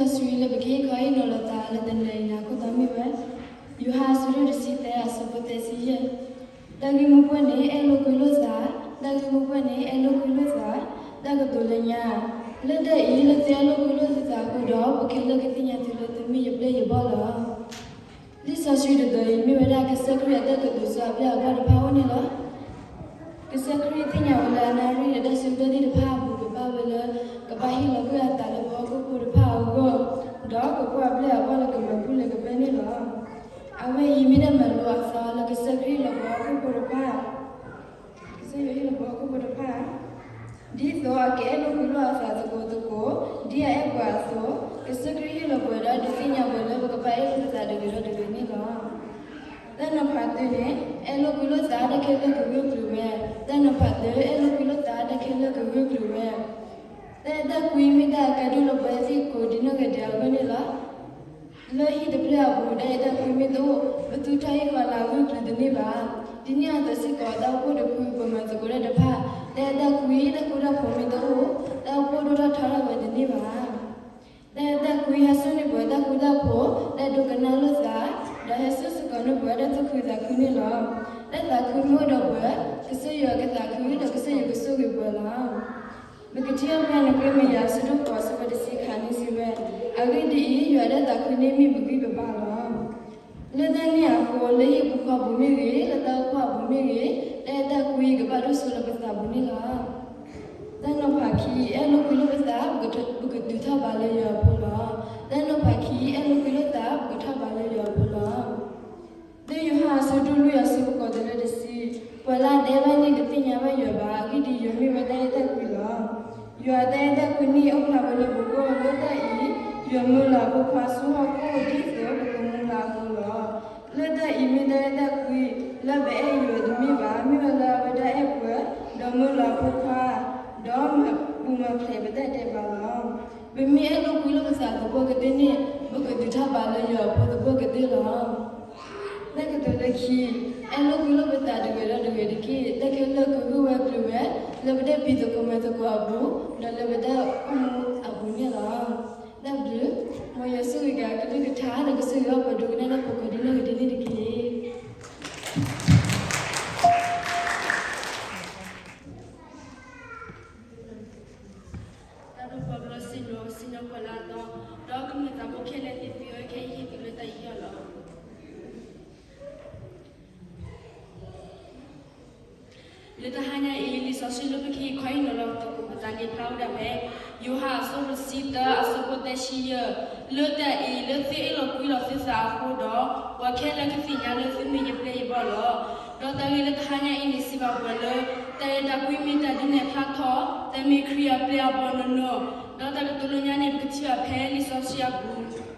လံာ်စီဆှံလၢပကဟ့ၣ်ခီဟ့ၣ်နီၤလိာ်သးလၢတနံၤအံၤန့ၣ် အခိၣ်တီမ့ၢ်ဝဲ ယိၤဟၣ်အဆၢဒိၣ်တဆံသၢ အဆၢဖိသၢဆံယဲၢ်, တၢ်ဂ့ၢ်မိၢ်ပှၢ်န့ၣ် အဲၣ်လိာ်ကွံလိာ်သး, တၢ်ဂ့ၢ်မိၢ်ပှၢ်န့ၣ် အဲၣ်လိာ်ကွံလိာ်သး, တၢ်ကတိၤလၢညါ, လၢတၢ်အံၤ လၢသုအဲၣ်လိာ်ကွံလိာ်သုသးအဃိဒီး ပခဲလၢာ်ကသ့ၣ်ညါသုလၢသုမ့ၢ်ယပျဲၢ်ယဘီၣ်လီၤ. လံာ်စီဆှံတတီၤအံၤမ့ၢ်ဝဲဒၣ်ကစၢ်ခရံာ်အတၢ်ကတိၤဆူအပျဲၢ်အဘီၣ်တဖၣ်အအိၣ်န့ၣ်လီၤ. ကစၢ်ခရံာ်သ့ၣ်ညါဝဲလၢအနၣ်ရံၣ်ဒီးတၢ်ဆၢကတီၢ်သ့ၣ်တဖၣ်အပူၤ ကဘၣ်ဝဲလၢ ကဘၣ်ဟ့ၣ်လီၤကွံာ်အသးလၢပှၤဟီၣ်ခိၣ်ဖိတဖၣ်အဂီၢ်, ဒီးကကွၢ်အပျဲၢ်အဘီၣ်လၢကမၤဘူၣ်လၢကပၢၢ်န့ၣ်လီၤ. အဝဲအံၤမ့ၢ်တၢ်မၤလိအသီလၢကစၢ်ခရံာ်ဟ့ၣ်လီၤပှၤဟီၣ်ခိၣ်ဖိတဖၣ် ကစၢ်ယွၤဟ့ၣ်လီၤပှၤဟီၣ်ခိၣ်ဖိတဖၣ် ဒ်သိးအကအဲၣ်လိာ်ကွံလိာ်အသးသကိးသကိး ဒ်အအဲၣ်ပှၤအသိး, ကစၢ်ခရံာ်ဟ့ၣ်လီၤပှၤဒီးဒုးသ့ၣ်ညါပှၤလၢပကဘၣ်အဲၣ်လိာ်ပသးတဂ့ၤဒီးတဂ့ၤန့ၣ်လီၤ. တၢ်နီၤဖးတၢန့ၣ် အဲၣ်လိာ်ကွံလိာ်သးတၢ်ခဲလၢာ်ကဂၢၢ်ကျၢၤဝဲ, တၢ်နီၤဖးတၢ အဲၣ်လိာ်ကွံလိာ်သးတၢ်ခဲလၢာ်ကဂၢၢ်ကျၢၤဝဲ. တၢ်အဲၣ်တၢ်ကွံမ့ၢ်တၢ်အကါဒိၣ်လၢပှၤသ့ၣ်ကိးဒ်နီၢ်ဂၤဒဲးအဂီၢ်န့ၣ်လီၤ. လၢဟံၣ်တဖျၢၣ်အပူၤ တၢ်အဲၣ်တၢ်ကွံမ့ၢ်တအိၣ် ပသူၣ်ထီၣ်ဟံၣ်ဃီလၢအဂၢၢ်ကျၢၤတန့ၢ်ဘၣ်. ဒ်န့ၣ်အသိးစ့ၢ်ကီး တၢ်အိၣ်ဖှိၣ်တဖုပမၤသကိးတၢ်တဖၣ် တၢ်အဲၣ်တၢ်ကွံတၢ်ဃူတၢ်ဖိးမ့ၢ်တအိၣ် တၢ်အိၣ်ဖှိၣ်ဒိၣ်ထီၣ်ထီထီၣ်ဝဲတန့ၢ်ဘၣ်. တၢ်အဲၣ်တၢ်ကွံဟဲစိာ်န့ၢ်ပှၤတၢ်ဃူတၢ်ဖိး တၢ်ဒိကနၣ်လိာ်သး ဒီးဟဲစိာ်စ့ၢ်ကီးန့ၢ်ပှၤတၢ်သူၣ်ခုသးခုန့ၣ်လီၤ. တၢ်သးခုမ့ၢ်အိၣ်ဒီးပှၤ ကစၢ်ယွၤကသးခုဒီးကစၢ်ယွၤကဆိၣ်ဂ့ၤပှၤလီၤ. ပကထံၣ်အီၤဖဲန့ၣ် ပမ့ၢ်ယၤအဆၢဒိၣ်ဃိးအဆၢဖိတဆံခါန့ၣ်စံးဝဲ, အဂ့ၢ်ဒ်အံၤ ယွၤတၢ်သးခုန့ၣ်မ့ၢ်ပဂံၢ်ပဘါလီၤ. လၢတၢ်န့ၣ်အဃိ လၢဟံၣ်ပူၤဃီပူၤမ့ၢ်ဂ့ၤ လၢတၢ်အိၣ်ဖှိၣ်အပူၤမ့ၢ်ဂ့ၤ တၢ်အဲၣ်တၢ်ကွံကဘၣ်ဒိၣ်စိလၢပသးပူၤန့ၣ်လီၤ. တၢ်နီၤဖးခံ အဲၣ်လိာ်ကွံလိာ်ပသး ပကဒုးထီၣ်ဘးလၢယွၤအဖိလီၤ. တၢ်နီၤဖးခံ အဲၣ်လိာ်ကွံလိာ်သး ပကထီၣ်ဘးလၢယွၤအဖိလီၤ. လၢယိၤဟၣ်အဆၢဒိၣ်လွံၢ်အဆၢဖိဃိးတုၤလၢတဆံ, ပှၤလၢအဒဲဘၣ်န့ၣ် တသ့ၣ်ညါဘၣ်ယွၤဘၣ်, အဂ့ၢ်ဒ်အံၤ ယွၤမ့ၢ်ဝဲတၢ်အဲၣ်တၢ်ကွံလီၤ. ယွၤအတၢ်အဲၣ်တၢ်ကွံန့ၣ်အိၣ်ဖျါဝဲလၢပဂီၢ်, လၢတၢ်အံၤ ယွၤမၢလီၤအဖိခွါဆူဟီၣ်ခိၣ် ဒ်သိးပကမူလၢအဃိလီၤ. လၢတၢ်အံၤမ့ၢ်တၢ်အဲၣ်တၢ်ကွံ လၢပအဲၣ်ယွၤတမ့ၢ်ဘၣ်, မ့ၢ်ဝဲလၢအဝဲဒၣ်အဲၣ်ပှၤ ဒီးမၢလီၤအဖိခွါ ဒီးမၤပူၤမၤဖျဲးပတၢ်ဒဲးဘးလီၤ. ပမ့ၢ်အဲၣ်လိာ်ကွံလိာ်ပသးသပှၢ်ကတၢၢ်န့ၣ် ပကဒုးထီၣ်ဘးလၢယွၤအဖိသပှၢ်ကတၢၢ်လီၤ. တၢ်ကတိၤလၢခံ, အဲၣ်လိာ်ကွံလိာ်ပသးတဂၤဒီးတဂၤတက့ၢ်. တၢ်ခဲလၢာ်ကဂၢၢ်ဝဲကျၢၤဝဲ လၢပတၢ်ဖံးသကိးမၤသကိးအပူၤ ဒီးလၢပတၢ်အိၣ်မူအပူၤန့ၣ်လီၤ. တၢ်ဘျုး, မ်ယွၤဆိၣ်ဂ့ၤက့ၤအကလုၢ်ကထါ ဒီးကဆိၣ်ဂ့ၤအီၣ်ပှၤဒိကနၣ်တၢ်ဖိကိးဒ်နီၢ်ဂၤဒဲးန့ၣ်တက့ၢ်. တၢ်ဒိၣ်ပှၤဘျီစံးလီၤ စံၣ်ညီၣ်ကွီၢ်လၢအသီ, ဒီးကမျၢၢ်သးဘိခဲလၢာ်သ့ၣ်သုဧၢ, ခဲအံၤဟ့ၣ်သုလၢတၢ်ယူးယီၣ်လီၤ. လၢတဟါညါအံၤ လံာ်စီဆှံလၢပကဟ့ၣ်ခီဟ့ၣ်နီၤလီၤသကိးပသးန့ၣ် ဖျါဝဲဒၣ်ဖဲ ယိၤဟၣ်အဆၢဒိၣ်တဆံသၢ အဆၢဖိသၢဆံယဲၢ်, လၢတၢ်အံၤ လၢသုအဲၣ်လိာ်ကွံလိာ်သုသးအဃိဒီး ပှၤခဲလၢာ်ကသ့ၣ်ညါလၢသုမ့ၢ်ယပျဲၢ်ယဘီၣ်လီၤ. ဒီးတၢ်ဂ့ၢ်လၢတဟါညါအံၤန့ၣ် စံးဘၣ်ပှၤလၢ တၢ်အဲၣ်တၢ်ကွံမ့ၢ်တၢ်ဒုးနဲၣ်ဖျါထီၣ် တၢ်မ့ၢ်ခရံာ်အပျဲၢ်အဘီၣ်နီၢ်နီၢ်, ဒီးတၢ်ကတိၤလၢညါန့ၣ် ပကထံၣ်ဘၣ်ဖဲလံာ်စီဆှံအပူၤ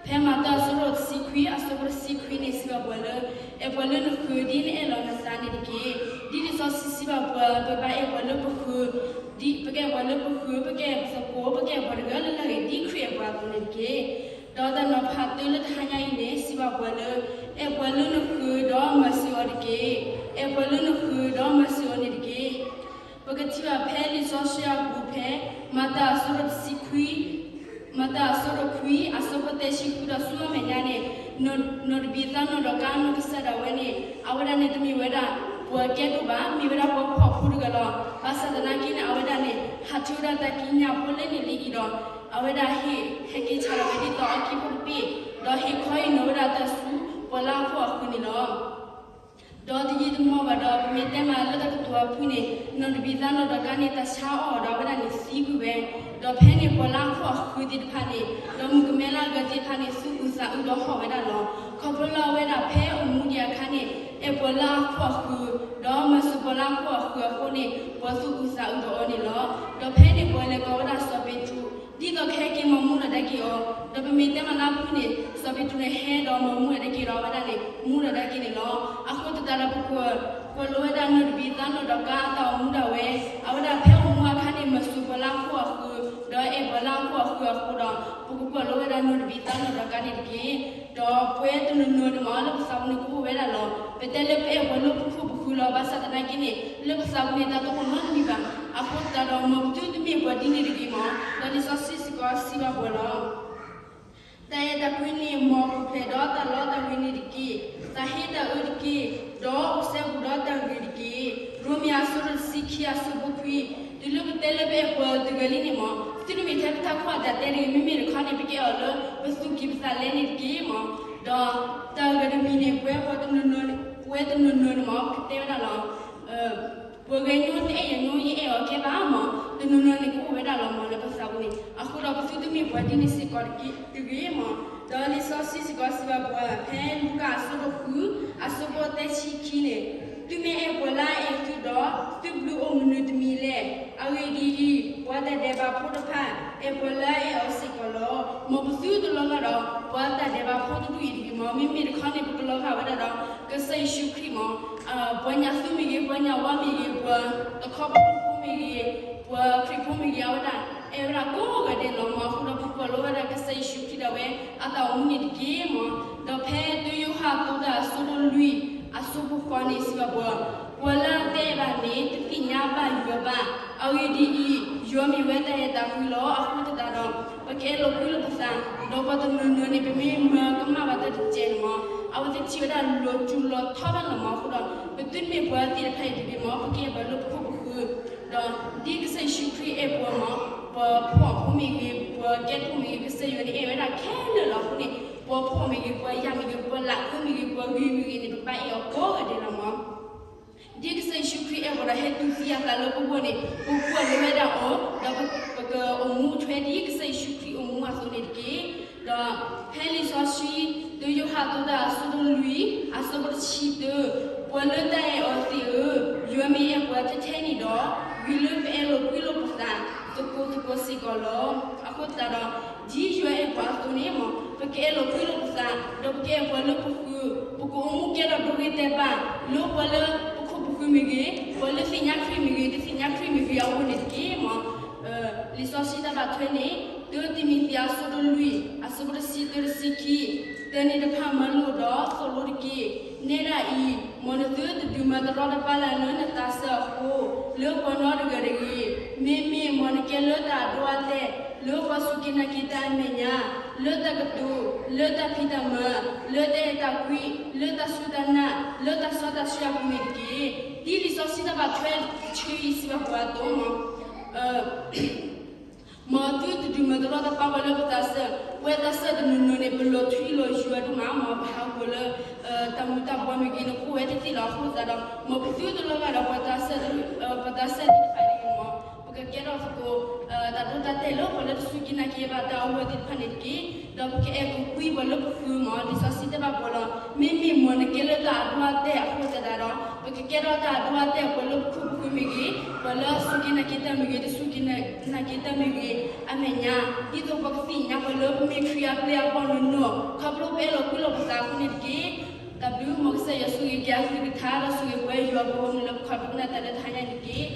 ဖဲမၤတၢ်အဆၢဒိၣ်တဆံခွံ အဆၢဖိတဆံခွံန့ၣ် စံးဘၣ်ပှၤလၢ အဲၣ်ပှၤလၢနဃၢၤ ဒ်နအဲၣ်လီၤနသးန့ၣ်တက့ၢ်. ဒ်လံာ်စီဆှံစံးဘၣ်ပှၤ ပဘၣ်အဲၣ်ပှၤလၢပဃၢၤ, ဒ်ပကအဲၣ်ပှၤလၢပဃၢၤ ပကအဲၣ်ပသကိး ပကအဲၣ်ပှၤတဂၤလၢ်လၢ်ဂ့ၤ ဒ်ခရံာ်အဲၣ်ပှၤအသိးန့ၣ်တက့ၢ်. ဒီးတၢ်နီၤဖးတၢလၢတဟါညါအံၤန့ၣ် စံးဘၣ်ပှၤလၢ အဲၣ်ပှၤလၢနဃၢၤဒီးမၤစၢၤအီၤတက့ၢ်. အဲၣ်ပှၤလၢနဃၢၤဒီးမၤစၢၤအီၤန့ၣ်တက့ၢ်. ပကထံၣ်ဘၣ်ဖဲလံာ်စီဆှံအပူၤဖဲ မၤတၢ်အဆၢဒိၣ်တဆံခွံ, မၤတၢ်အဆၢဒိၣ်ခွံ အဆၢဖိသၢဆံဃုဒီးဆူမဲာ်ညါန့ၣ် နီၢ်တဘံသးနီၢ်ဒီးကါ နီၢ်ကစၢ်ဒၣ်ဝဲန့ၣ် အဝဲဒၣ်န့ၣ်တမ့ၢ်ဝဲဒၣ် ပှၤကဲဒိၣ်ဘၣ်, မ့ၢ်ဝဲဒၣ်ပှၤဖှီၣ်ဖိတဂၤလီၤ. ဘၣ်ဆၣ်သနာ်က့န့ၣ် အဝဲဒၣ်န့ၣ် ဟးထၢဝဲဒၣ်တၢ်ကံးညာ်ဖိလၢန့ၣ်လံအံၤဒီး အဝဲဒၣ်ဟ့ၣ်ဟဲက့ၤဆါလီၤဝဲဒ်သိးအခံဖိတဘ့ၣ်, ဒီးဟ့ၣ်ခီဟ့ၣ်နီၤဝဲဒၣ်တၢ်ဆူ ပှၤလၢအဖှီၣ်အဃၢၤန့ၣ်လီၤ. ဒီးတယံာ်တမီၢ်ဘၣ်ဒီး ပမ့ၢ်တဲမးလၢတၢ်ကတိၤအဖုၣ်န့ၣ် နီၢ်တဘံသးနီၢ်ဒီးကါန့ၣ် တၢ်ဆါအီၤဒီးအဝဲဒၣ်န့ၣ်သံကွံာ်ဝဲ, ဒီးဖဲန့ၣ်ပှၤလၢအဖှီၣ်အဃၢၤသ့ၣ်တဖၣ်န့ၣ် ဒီးမုၣ်ကမဲလၢအဂၤသ့ၣ်တဖၣ်န့ၣ် သူၣ်အုးသးအုးဒီးဟီၣ်ဝဲဒၣ်လီၤ. ခီဖျိလၢအဝဲဒၣ်ဖဲအမူဒံးအခါန့ၣ် အဲၣ်ပှၤလၢအဖှီၣ်အဃၢၤ ဒီးမၤစၢၤပှၤလၢအဖှီၣ်အဃၢၤအဃိန့ၣ် ပှၤသူၣ်အုးသးအုးဒီးအီၤန့ၣ်လီၤ. ဒီးဖဲန့ၣ်ပှၤလဲၤကိးဝဲဒၣ်စီၤပ့းတရူး ဒ်သိးကဟဲက့ၤမၤမူထီၣ်ဒၣ်က့ၤအီၤ, ဒီးပမ့ၢ်တဲမးလၢအဖုၣ်န့ၣ် စီၤပ့းတရူးန့ၣ်ဟဲဒီးမၤမူထီၣ်ဒၣ်က့ၤဒီးအဝဲဒၣ်န့ၣ် မူထီၣ်ဒၣ်က့ၤန့ၣ်လီၤ. အဃိသတးဒီးပကွၢ်, ကွၢ်လိဝဲဒၣ်နီၢ်တဘံသးနီၢ်ဒီးကါအတၢ်အိၣ်မူဒၣ်ဝဲ, အဝဲဒၣ်ဖဲအိၣ်မူအခါန့ၣ် မၤစၢၤပှၤလၢအဖှီၣ်အဃၢၤ ဒီးအဲၣ်ပှၤလၢအဖှီၣ်အဃၢၤအဃိဒီး ပကကွၢ်လိဝဲဒၣ်နီၢ်တဘံသးနီၢ်ဒီးကါန့ၣ်တက့ၢ်. ဒီးပှၤတနီၤနီၤန့ၣ်မး လၢပသးပူၤန့ၣ်ကအိၣ်ဝဲဒၣ်လီၤ. ပတဲလၢပအဲၣ်ပှၤလၢပခိၣ်ပဃၢၤလီၤ. ဘၣ်ဆၣ်သနာ်က့န့ၣ် လၢပသးပူၤန့ၣ် တၢ်တအိၣ်နီတမံၤဘၣ်. အဃိသတးဒီး မ်ပသုတမ့ၢ်ပှၤဒ်န့ၣ်တဂ့ၤမး, ဒီးလံာ်စီဆှံစ့ၢ်ကီးစံးဘၣ်ပှၤလီၤ. တၢ်အဲၣ်တၢ်ကွံန့ၣ် မ်ပူၤဖျဲးဒီးတၢ်လီတၢ်ဝ့ၤန့ၣ်တက့ၢ်. သးဟ့တၢ်အၢတက့ၢ်, ဒီးအိၣ်စဲဘူးဒီးတၢ်ဂ့ၤတက့ၢ်. ရိမ့ၤအဆၢဒိၣ်တဆံခံအဆၢဖိခွံ, တုၤလၢပတဲလၢပအဲၣ်ပှၤတဂၤလံန့ၣ်မး, သုတမ့ၢ်ထဲပထးခိၣ်အတၢ်တဲတဂ့ၤ, မ့မ့ၢ်တခီန့ၣ် ပကအဲၣ်အီၤလၢပသူၣ်ကံၢ်ပသးလဲန့ၣ်တက့ၢ်မး. ဒီးတၢ်ဂၤတမံၤန့ၣ် ပဝဲပှၤတနီၤနီၤ, ပဝဲတနီၤနီၤန့ၣ်မး ပကတဲဝဲဒၣ်လီၤ ပှၤဂၤညိတအဲၣ်ယၤညိ ယအဲၣ်အီၤကဲဘၣ်မး, တနီၤနီၤန့ၣ်ကအိၣ်ဝဲဒၣ်လီၤမးလၢပသးပူၤန့ၣ်. အဃိဒီးပသုတမ့ၢ်ပှၤဒ်န့ၣ်စ့ၢ်ကီးတဂ့ၤမး. ဒီးလံာ်စီဆှံစ့ၢ်ကီးစံးဘၣ်ပှၤ ဖဲလူၤကၣ်အဆၢဒိၣ်ဃု အဆၢဖိသၢဆံခံန့ၣ်, သုမ့ၢ်အဲၣ်ပှၤလၢအအဲၣ်သုဒီး, သုဘျုးအိၣ်မနုၤတမံၤလဲၣ်. အဂ့ၢ်ဒ်အံၤ, ပှၤတၢ်ဒဲးဘးဖိတဖၣ် အဲၣ်ပှၤလၢအအဲၣ်အီၤစ့ၢ်ကီးလီၤ. မ်ပသုတလီၤဂာ်ဒီး ပှၤတၢ်ဒဲးဘးဖိတဒူၣ်အံၤတဂ့ၤမး, မ့မ့ၢ်တခီန့ၣ် ပကလီၤဂာ်ဝဲဒၣ်ဒီး ကစၢ်ယ့ၣ်ၡူးခရံာ်မး. ပှၤညၣ်သူမ့ၢ်ဂ့ၤ, ပှၤညၣ်ဝါမ့ၢ်ဂ့ၤ, ပှၤတခီဘီမုၢ်ဖိမ့ၢ်ဂ့ၤ, ပှၤခရံာ်ဖိမ့ၢ်ဂ့ၤ, အဝဲဒၣ်အဲၣ်ဝဲဒၣ်ကိးဂၤဒဲးလီၤမး. အဃိဒီးပကွၢ်လိဝဲဒၣ် ကစၢ်ယ့ၣ်ၡူးခရံာ်ဒၣ်ဝဲ အတၢ်အိၣ်မူန့ၣ်တက့ၢ်မး. ဒီးဖဲတၢယိၤဟၣ်အဆၢဒိၣ်လွံၢ် အဆၢဖိဃိးန့ၣ် စံးဘၣ်ပှၤ, ပှၤလၢအတအဲၣ်ဘၣ်န့ၣ် တသ့ၣ်ညါဘၣ်ယွၤဘၣ်. အဂ့ၢ်ဒ်အံၤ, ယွၤမ့ၢ်ဝဲတၢ်အဲၣ်တၢ်ကွံလီၤ. အဃိသတးဒီး ပကအဲၣ်လိာ်ကွံလိာ်ပသး, ဒီးပှၤတနီၤနီၤန့ၣ် ပမ့ၢ်မၤကမၣ်ဘၣ်တၢ်တစဲးန့ၣ်မး, အဝဲသ့ၣ်ထံၣ်ဝဲဒၣ်လီၤတူာ်လီၤထီဘၣ်လီၤမး. အဃိဒီး ပသုတမ့ၢ်ပှၤသ့ၣ်တဖၣ်အံၤတဂ့ၤမး, ပကအဲၣ်ပှၤလၢပခိၣ်ပဃၢၤ, ဒီးဒ်ကစၢ်ယ့ၣ်ၡူးခရံာ်အဲၣ်ပှၤမး, ပှၤဖှီၣ်ဖိမ့ၢ်ဂ့ၤ, ပှၤကဲထီၣ်မ့ၢ်ဂ့ၤ, ကစၢ်ယွၤန့ၣ်အဲၣ်ဝဲဒၣ်ခဲလၢာ်လီၤ. အဃိန့ၣ် ပှၤဖှီၣ်မ့ၢ်ဂ့ၤ, ပှၤယာ်မ့ၢ်ဂ့ၤ, ပှၤလၢအၢမ့ၢ်ဂ့ၤ, ပှၤဂ့ၤမ့ၢ်ဂ့ၤန့ၣ် ပဘၣ်အဲၣ်အီၤကိးဂၤဒဲးလီၤမး. ဒ်ကစၢ်ယ့ၣ်ၡူးခရံာ်အဲၣ်ပှၤဒီးဟဲတူၢ်သံအသးလၢပဂီၢ်န့ၣ်, ပကွၢ်လိဝဲဒၣ်အီၤ, ဒီးပကအိၣ်မူထွဲဒ်ကစၢ်ယ့ၣ်ၡူးခရံာ်အိၣ်မူအသိးန့ၣ်တက့ၢ်. ဒီးဖဲလံာ်စီဆှံ တၢယိၤဟၣ်အဆၢဒိၣ်လွံၢ် အဆၢဖိတဆံတၢ, ပှၤလၢတၢ်အဲၣ်အီၤသ့ၣ်ဧၢ, ယွၤမ့ၢ်အဲၣ်ပှၤထဲထဲန့ၣ်ဒီး, ဂ့ၤလၢပအဲၣ်လိာ်ကွံလိာ်ပသးသကိးသကိးစ့ၢ်ကီးလီၤ. အဃိသတးဒီး ဒ်ယွၤအဲၣ်ပှၤအသိးန့ၣ်မး, ပကအဲၣ်လိာ်ကွံလိာ်ပသး, ဒီးပကအဲၣ်ပှၤလၢပဃၢၤ, ပကအိၣ်မူကဲထီၣ်ဒိဂ့ၤတဲာ်ဘၣ်, လၢပှၤလၢပခိၣ်ပဃၢၤမ့ၢ်ဂ့ၤ, ပှၤလၢသ့ၣ်ညါခရံာ်မ့ၢ်ဂ့ၤ, တသ့ၣ်ညါခရံာ်မ့ၢ်ဂ့ၤအဂီၢ်န့ၣ်တက့ၢ်မး. လံာ်စီဆှံတၢ်ဘၣ်ထွဲန့ၣ်, တၢတံၤမသ့းအဆၢဒိၣ်လွံၢ် အဆၢဖိတဆံတၢတဆံခံ, တၢ်န့ၣ်တဖၣ်မၤလိာ်ဒီးသိၣ်လိတက့ၢ်. နဲဒၣ်အံၤ, မ်နသုတဒုးမၤတရီတပါလၢ်လၢနသးစၢ်အဃိ, လၢပှၤနီတဂၤတဂ့ၤ, မ့မ့ၢ်မ်နကဲလၢတၢ်အဒိအတဲာ်, လၢပှၤစူၢ်က့ၤနာ်က့ၤတၢ်အမဲာ်ညါ, လၢတၢ်ကတိၤ, လၢတၢ်ဖံးတၢ်မၤ, လၢတၢ်အဲၣ်တၢ်ကွံ, လၢတၢ်စူၢ်တၢ်နာ်, လၢတၢ်စီတၢ်ဆှံအပူၤန့ၣ်တက့ၢ်. ဒ်လံာ်စီဆှံတၢ်ဘၣ်ထွဲတဆၢအံၤစံးဘၣ်ပှၤအသိးမး, မ်သုတဒုးမၤတရီတပါပှၤလၢပသးစၢ်, ပဝဲသးစၢ်တနီၤနီၤန့ၣ် ပလီၤထွံလီၤယွၤဒိၣ်မးမး, ပဟးဂီၤလၢ တၢ်မူၤတၢ်ဘှီမ့ၢ်ဂ့ၤန့ၣ် ကအိၣ်ဝဲတသ့လီၤ. အဃိသတးဒီး မ်ပသုတလီၤဂာ်ဒီး ပှၤသးစၢ်သ့ၣ်တဖၣ်အံၤမး, ပကကဲထီၣ်သကိး တၢ်ဒိတၢ်တဲာ်လၢပှၤလၢတစူၢ်က့ၤနာ်က့ၤဘၣ်တၢ်အဂီၢ်သ့ၣ်တဖၣ်န့ၣ်တက့ၢ်. ဒီးပကအဲၣ်ပူၤကွံာ်ပှၤလၢပဃၢၤမး, လံာ်စီဆှံတဲဘၣ်ပှၤလီၤ. မ့မ့ၢ်မ်နကဲလၢတၢ်အဒိအတဲာ်အဃိသတးဒီး ပကကဲထီၣ်တၢ်အဒိအတဲာ် ပှၤလၢပခိၣ်ပဃၢၤမ့ၢ်ဂ့ၤ, ပှၤလၢအစူၢ်က့ၤနာ်က့ၤတၢ်မ့ၢ်ဂ့ၤ, တစူၢ်က့ၤနာ်က့ၤတၢ်မ့ၢ်ဂ့ၤ, အမဲာ်ညါ, ဒ်သိးပှၤကသ့ၣ်ညါပှၤလၢပမ့ၢ်ခရံာ်အပျဲၢ်အဘီၣ်နီၢ်နီၢ်, ခီဖျိပအဲၣ်လိာ်ကွံလိာ်ပသးအဃိန့ၣ်တက့ၢ်. တၢ်ဘျုးမ်ကစၢ်ယွၤဆိၣ်ဂ့ၤက့ၤအကလုၢ်ကထါ ဒီးဆိၣ်ဂ့ၤပှၤယွၤပဂီၢ်မုၢ်လၢပခီၣ်ဒိကနၣ်တၢ်လၢတဟါညါန့ၣ်တက့ၢ်.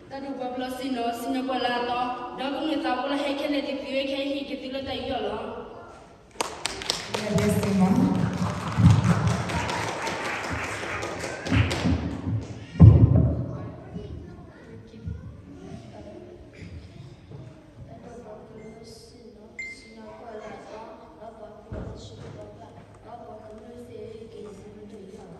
တၢ်ဒိၣ်ပှၤပလီၢ်ဆ့ၣ်နီၤ စံၣ်ညီၣ်ကွီၢ်လၢအသီ, ဒီးကမျၢၢ်သးဖိလၢဟဲခဲလၢာ်သ့ၣ်သုဝဲခဲဟ့ၣ်က့ၤသုလၢတၢ်ယူးယီၣ်လီၤ. တၢ်ဂ့ၢ်မိၢ်ပှၢ်တဲတၢ်ကွံမ့ၢ်တၢ်ဒုးနဲၣ်ဖျါထီၣ် တၢ်မ့ၢ်ခရံာ်အပျဲၢ်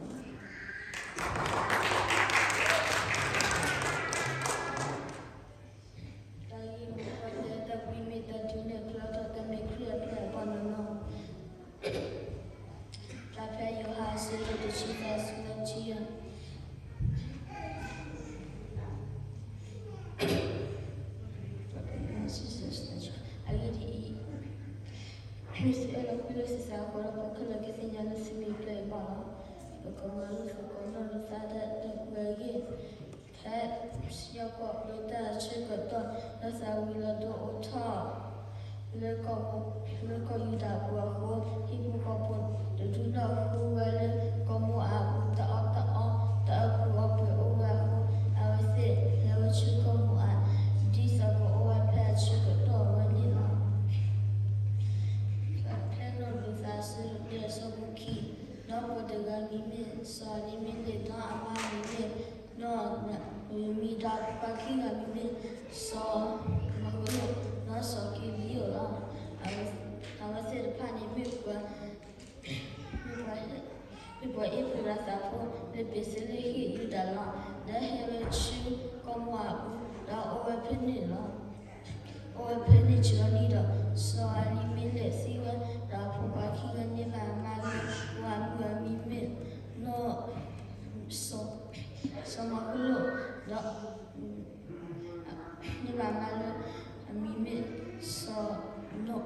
အဘီၣ်နီၢ်နီၢ်, တၢ်ဖဲယိၤဟၣ်အဆၢဒိၣ်တဆံသၢ အဆၢဖိတဆံယဲၢ် အဂ့ၢ်ဒ်အံၤ, မ့ၢ်သုအဲၣ်လီၤကွံလိာ်သုသးအဃိဒီး ပှၤခဲလၢာ်ကသ့ၣ်ညါလၢသုမ့ၢ်ပျဲၢ်အဘီၣ်လီၤ. ပကမၤလိသကိးနီၢ်လိာ်သးတၢ်ဒဲးဘးအဂ့ၢ်, ဖဲစံၣ်ညီၣ်ကွီၢ်ပျဲတၢ်ဆၢကတီၢ် ဒီးသးဝံၤလီၤဒိအိၣ်ထီၣ် လၢကီၢ်, လၢကီၢ်ယူဒၤအပူၤအဃိ, ဟံၣ်ဖိဃီဖိတဒုးနီၢ်ဃုဝဲလၢကီၢ်မိၣ်အးအပူၤ တအီၣ်တအီ, တအၢပူၤအီပှဲၤအိၣ်ဝဲအဃိ, အဝဲသ့ၣ်လဲၤဝဲဆူကီၢ်မိၣ်အး, ဒ်သိးကအိၣ်ဝဲဖဲအဆၢကတီၢ်ဝဲန့ၣ်လီၤ. ဖဲနီၢ်လိာ်သးအဆၢဒိၣ်တၢ အဆၢဖိခံ, ဒီးပှၤတဂၤမံၤမ့ၢ်စီၤနံၤမ့လ့း, ဒီးအမါမံၤမ့ၢ်နီၢ်နၤဧိၤမံၤ, ဒီးပှၤခံဂၤမံၤမ့ၢ်စီၤမၤဃိလိၣ်, ဒီးစီၤက့လံဧိၤလီၤ. အဝဲ အဝဲသ့ၣ်တဖၣ်န့ၣ်မ့ၢ်ပှၤ မ့ၢ်ပှၤ မ့ၢ်ပှၤအ့ဖရၤသးဖိ လၢဘ့းသလ့ဟ့ၣ်ယူဒၤလီၤ. ဒီးဟဲဝဲဆူကီၢ်မီၢ်အပူၤ ဒီးအိၣ်ဝဲဖဲန့ၣ်လီၤ. အိၣ်ဝဲဖဲန့ၣ်ဆံးနံၣ်ဒီး စီၤအလံမ့လ့းသံဝဲ, ဒီးအဖိခွါခံဂၤန့ၣ်ဘၣ်မါလၢ ပှၤအမုၣ်အမံၤမ့ၢ် နီၢ် စီၤ စီၤမီၤကလိၣ်, ဒီး န့ၢ်ဘၣ်မါလၢ အမံၤမ့ၢ်စီၤ နီၢ် နီၢ်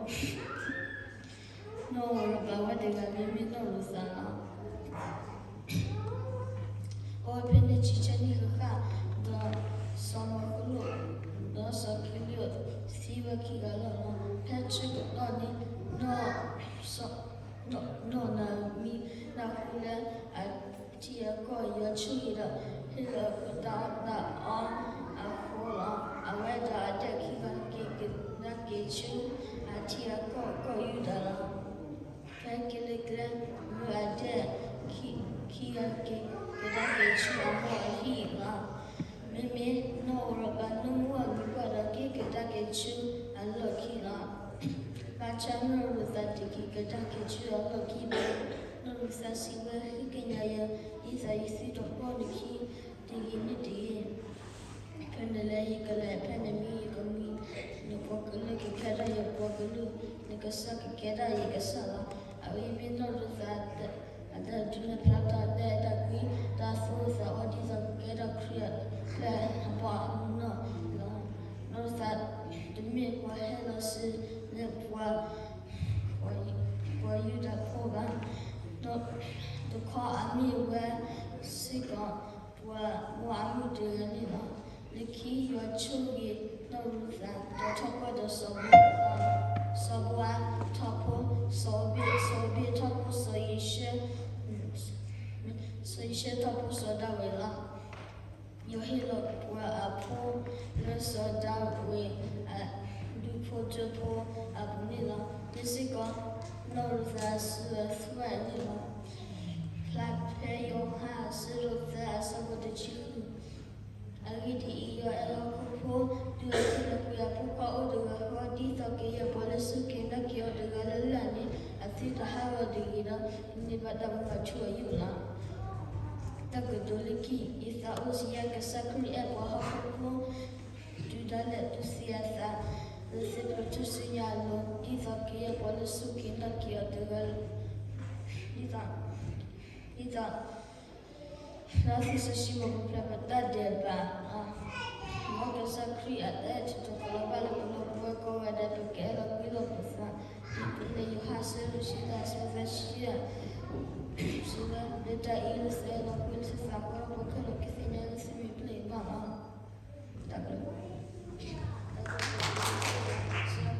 ဧိၤရပၤ, ဝဲတဂၤန့ၣ်မ့ၢ်နီၢ်ရူၤသးလီၤ. အိၣ်ဝဲဖဲန့ၣ်ဆံဆဲနံၣ်ဃၣ်ဃၣ်, ဒီးစီၤမီၤကလိၣ် ဒီးစီၤကံလ့း သံဝဲခံဂၤလီၤ. ဖဲဆၢကတီၢ်န့ၣ် နီၢ် နီၢ်နၤမံၤ နၢ်ဟူလၢအထံအကီၢ်ယွၤဆိၣ်ဂ့ၤဒီး ဟ့ၣ်လီၤကွံာ်တၢ်အီၣ်တၢ်အီအဃိလီၤ. အဝဲဒီးအဒဲၣ်ခံဂၤက့ၤကဒါက့ၤဆူ အထံအကီၢ်ကီၢ်ယူဒၤလီၤ. ဖဲက့ၤလၢကျဲ မၢအဒဲၣ်ခံဂၤက့ၤကဒါက့ၤဆူအမိၢ်အဟံၣ်လီၤ. မ့မ့ၢ်နီၢ်ဧိၤရပၤ နၢမူအမံၤပှၢ်ဒီးက့ၤကဒါက့ၤဆူအလီၢ်ခံလီၤ. ဘၣ်ဆၣ်နီၢ်ရူၤသးတက့ၤကဒါက့ၤဆူအလီၢ်ခံဘၣ်. နီၢ်ရူၤသးစံးဝဲ, ဃ့ကညးယၤ, ဒ်သိးယသုတဘီၣ်နခံတဂ့ၤန့ၣ်တဂ့ၤ. ဖဲန့ၣ်လၢယကလဲၤဖဲန့ၣ်မ့ၢ်ယကမှံ, နပှၤကလုာ်ကကဲထီၣ်ယပှၤကလုာ်, နကစၢ်ကကဲထီၣ်ယကစၢ်လီၤ. အဝဲမ့ၢ်နီၢ်ရူၤသး အတၢ်ဒုးနဲၣ်ဖျါတၢ်ဒဲးတၢ်ကွံ တၢ်သူၣ်အိၣ်သးအိၣ် ဒ်သိးကကဲထီၣ်ခရံာ်အကျဲအဘီအမုၢ်နီၢ်လီၤ. နီၢ်ရူၤသးတမ့ၢ်ပှၤဟဲလီၤစၢၤလၢပှၤ ပှၤယူဒၤဖိဘၣ်. တခီအမ့ၢ်ဝဲစ့ၢ်ကီး ပှၤမီၢ်အမုၢ်တဂၤန့ၣ်လီၤ. လၢခံယွၤဆိၣ်ဂ့ၤနီၢ်ရူၤသး ဒီးထီၣ်ပှၢ်ဒီးစီၤဘိ စီၤဘိအးထီၣ်ဖိ စီၤဧ့ဘ့ၣ်, စီၤဧ့ဘ့ၣ်ထီၣ်ဖိစီၤယံၤၡဲ, စီၤယံၤၡဲထီၣ်ဖိစီၤဒၤဝံးလီၤ. ယွၤဟ့ၣ်လီၤပှၤအဖိလၢစီၤဒၤဝံးအဒူၣ်ဖိထၢဖိအပူၤန့ၣ်လီၤ. မ့ၢ်စ့ၢ်ကီး နီၢ်ရူၤသးအစုအသွဲၣ်န့ၣ်လီၤ. ဖျါဖဲယိၤဟၣ်အဆၢဒိၣ်သၢအဆၢဖိတဆံဃု. အဂ့ၢ်ဒ်အံၤ, ယွၤအဲၣ်ဟီၣ်ခိၣ်ဖိ ဒုးအသုလၢကွံာ်အဖိခွါအိၣ်တဂၤဃီ, ဒ်သိးကယဲၢ်ပှၤလၢအစူၢ်က့ၤနာ်က့ၤအီၤတဂၤလၢ်လၢ်န့ၣ် အသုတဟးဂီၤတဂ့ၤဒီး န့ၢ်ဘၣ်တၢ်မူအထူအယိာ်လီၤ. တၢ်ကတိၤလၢခံ, ယသးအိၣ်စံးယၤ ကစၢ်ခရံာ်အဲၣ်ပှၤဟီၣ်ခိၣ်ဖိ တုၤဒၣ်လဲာ်တုၤဆံးအသး လၢသ့ၣ်ဖျိးထူၣ်စုညါအလိၤ, ဒ်သိးကယဲၢ်ပှၤလၢစူၢ်က့ၤနာ်က့ၤအီၤတဂၤ ဒ်သိး ဒ်သိး လၢသုစီဆှံပူၤပဖျါပတၢ်ဒဲးဘးလီၤ. မ်ကစၢ်ခရံာ်အတၢ်အဲၣ်ထီၣ်တကလီၤဘၣ်လၢပလိၤပဝဲကိးဂၤဒဲး ပကအဲၣ်လီၤကွံလီၤပသး ဒ်ပလဲၤယိၤဟၣ်အဆၢဒိၣ်တဆံသၢအဆၢဖိသၢဆံယဲၢ် စံးဝဲ, လၢတၢ်အံၤလၢသုအဲၣ်လီၤကွံလၢသုသးအဃိဒီး ပှၤခဲလၢာ်ကသ့ၣ်ည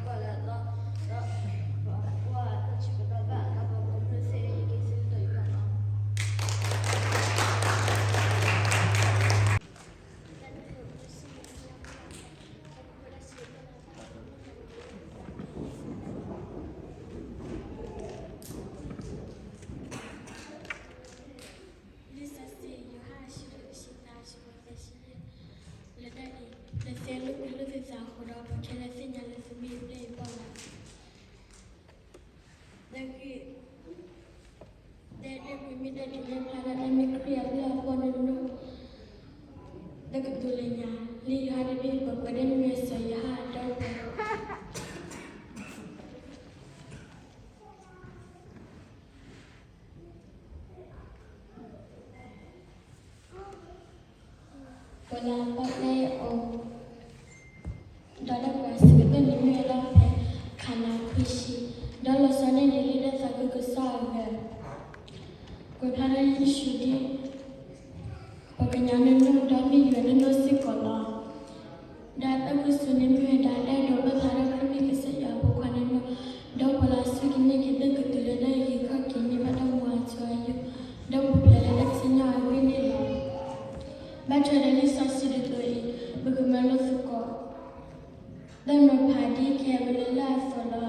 ါလၢသုမ့ၢ်ပျဲၢ်ယွၤဘၣ်လီၤ. တၢ်ဘျုး စံးဘျုးလၢအသီ ဒီး ပှၤ ပှၤ ပှၤဆၢကတီၢ်ဘၣ် ဒီးပှၤမုၢ်သ့ၣ်ညါက့ၤသုတၢ်ယွၤလီၤ. လံာ်စီဆှံ ယိၤဟၣ်အဆၢဒိၣ်တဆံသၢ အဆၢဖိသၢဆံယဲၢ်, လၢတၢ်အံၤ လၢသုအဲၣ်လီၤကွံလၢသုသးအဃိဒီး ပှၤခဲလၢာ်သ့ၣ်ညါလၢသုမ့ၢ်ပျဲၢ်ယွၤဘၣ်လီၤ. တၢ်ဂ့ၢ် တၢ်အဲၣ်တၢ်ကွံမ့ၢ်တၢ်ဒုးနဲၣ်ဖျါဒၣ်တၢ်မ့ၢ်ခရံာ်အဘျုးအဖှိၣ်နီၢ်နီၢ်, တၢ်ကတိၤလၢညါ လံာ်ယိၤဟၣ်တဘ့ၣ် ပှၤကွဲးဒၣ်မ့ၢ်စီၤယိၤဟၣ်အတၢ်ပှၤ ပှၤလၢအပာ်ဖျါအီၤ ဒီးတၢ်ကွဲးအဆၢကတီၢ်န့ၣ်မ့ၢ်ဝဲဒၣ်ဖဲ ခးနၤခွံဆံ, ဒီးလီၤဆီန့ၣ်န့ၣ် လၢတၢ်သးခုကစီၣ်အဂီၢ် ကွဲးဖျါဒၣ်ယ့ၣ်ၡူးဒ် ပှၤကညီနီၢ်နီၢ် ဒီးမ့ၢ်ယွၤနီၢ်နီၢ်စ့ၢ်ကီးလီၤ. ဒီးတၢ်ကွဲးဆၢန့ၣ်မ့ၢ်ဝဲဒၣ် အဲၣ်ဒိးဘၣ်ဖျါထီၣ်ခရံာ်မ့ၢ်ကစၢ်ယွၤအဖိခွါနီၢ်နီၢ်, ဒီးပှၤလၢအစူၢ်က့ၤနာ်က့ၤတၢ်ကတိၤလၢတၢ်အုၣ်က့ၤခီၣ်က့ၤန့ၢ်ဘၣ်တၢ်မူအထူအယိာ်, ဒီးပူၤဖျဲးလၢတၢ်စံၣ်ညီၣ်အဂ့ၢ်န့ၣ်လီၤ. ဘၣ်ထွဲဒီးလံာ်စီဆှံတတီၤအံၤ ပကမၤလိသကိး တၢ်နီၤဖးဒ်ခဲအံၤလၢအသီလီၤ.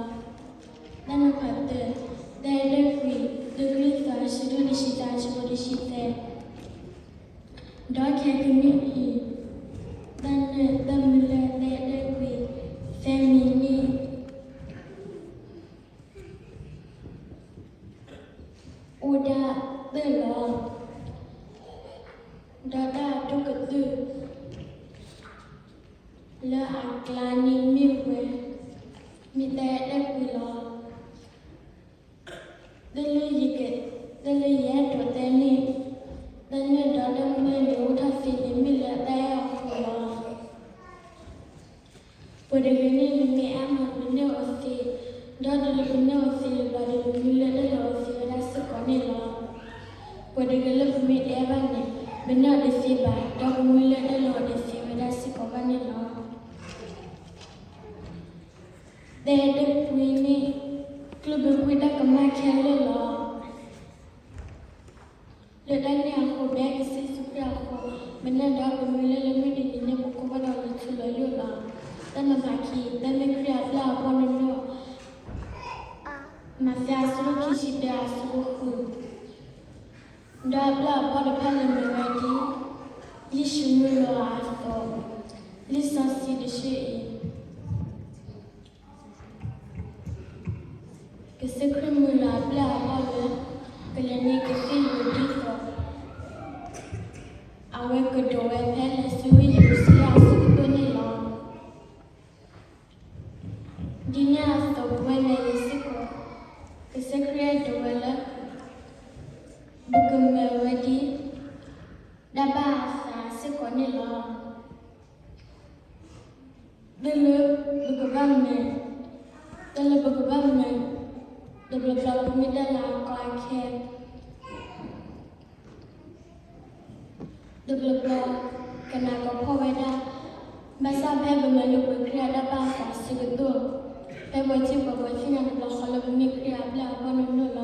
တၢ်နီၤဖးတၢ, တၢ်အဲၣ်တၢ်ကွံ, တၢကရံၣ်သူး အဆၢဒိၣ်တဆံတၢ အဆၢဖိတဆံ သၢ, ဒီးခဲကနံၣ်အံၤ တၢ်နၢ်တၢ်မုာ်လၢတၢ်အဲၣ်တၢ်ကွံ သၢမံၤန့ၣ် အိၣ်ဒၣ်သၢလီၤ. ဒီးတၢ်အဒိၣ်ကတၢၢ်လၢအကျါန့ၣ်မ့ၢ်ဝဲ မ့ၢ်တၢ်အဲၣ်တၢ်ကွံလီၤ. တၢ်လၢယက, တၢ်လၢယအဲၣ်ဒိးတဲန့ၣ်, တၢ်နၢၣ်ဒီးတၢ်မုၢ်လၢ်န့ၣ် အိၣ်ထီၣ်သ့န့ၣ်မ့ၢ်လၢတၢ်အဲၣ်အဃိလီၤ. ပှၤတဂၤန့ၣ် နမ့ၢ်အဲၣ်မး နနၢၣ်အိၣ်သ့, ဒီးတုၤလၢပနၢၣ်အိၣ်သ့လၢၤဘၣ်ဒီး ပမုၢ်လၢ်တၢ်လၢအိၣ်သ့ဝဲဒၣ်စ့ၢ်ကီးန့ၣ်လီၤ. ပှၤတဂၤလၢပမ့ၢ်တအဲၣ်ဘၣ်န့ၣ် ပနၢၣ်တသ့ဘၣ် ဒီးပမုၢ်လၢ်တၢ်လၢအိၣ်တသ့ဝဲဒၣ်စ့ၢ်ကီးဘၣ်န့ၣ်လီၤ. တၢ်အဲၣ်တၢ်ကွံန့ၣ် ကျိၣ်ဘၢကွံာ်တၢ်ကမၣ်ခဲလၢာ်လီၤ. လၢတၢ်န့ၣ်အဃိ ပအဲၣ်ကစၢ်ယ့ၣ်ၡူးခရံာ်အဃိ, ပနၢၣ်ဒီးပမုၢ်လၢ်လၢမုၢ်တနံၤန့ၣ် ပကအိၣ်ဘၣ်ဒီးလီၤထူလီၤယိာ်လီၤ. တၢ်နီၤဖးခံ, တၢ်မ့ၢ်ခရံာ်အဘျုးအဖှိၣ်နီၢ်နီၢ်, မးသဲအဆၢဒိၣ်ခံဆံတၢအဆၢဖိဃု, ဒီးအဘျုးအဖှိၣ်တဖၣ်လၢမ့ၢ်ဝဲဒ် ယ့ၣ်ၡူးမုၢ်လီၤအသး, လံာ်စီဆှံတဆၢအံၤ ကစၢ်ခရံာ်မုၢ်လီၤအဘျုးအဖှိၣ်လၢ ကလဲၤန့ၢ်ကသ့ၣ်ယွၤဒ်သိး အဝဲကဒိးဝဲဖဲလဲၤဆူယရူၤၡလ့ၣ်အဆၢကတီၢ်န့ၣ်လီၤ. ဒ်န့ၣ်အသိးပဝဲဒၣ်ယစ့ၢ်ကီး, ကစၢ်ခရံာ်အဲၣ်ဒိးဝဲလၢ ပကမၤဝဲဒ် တၢ်ဘၣ်အသးစ့ၢ်ကီးန့ၣ်လီၤ. တၢ်လၢပကဘၣ်မၤ, တၢ်လၢပကဘၣ်မၤ, တဘျီဘျီပမ့ၢ်တၢ်လၢအကီအခဲ, တဘျီဘျီ ကနးကဖှီၣ်ဝဲဒၣ်, ဘၣ်ဆၣ်ဖဲပမၤလိပှဲၤခရံာ်အတၢ်ဘၣ်အသးအဆၢကတီၢ်, ဖဲပှၤထံၣ်ပှၤ ပှၤသ့ၣ်ညါတဘျီဃီလၢပမ့ၢ်ခရံာ်အဘျုးအဖှိၣ်နီၢ်နီၢ်လီၤ.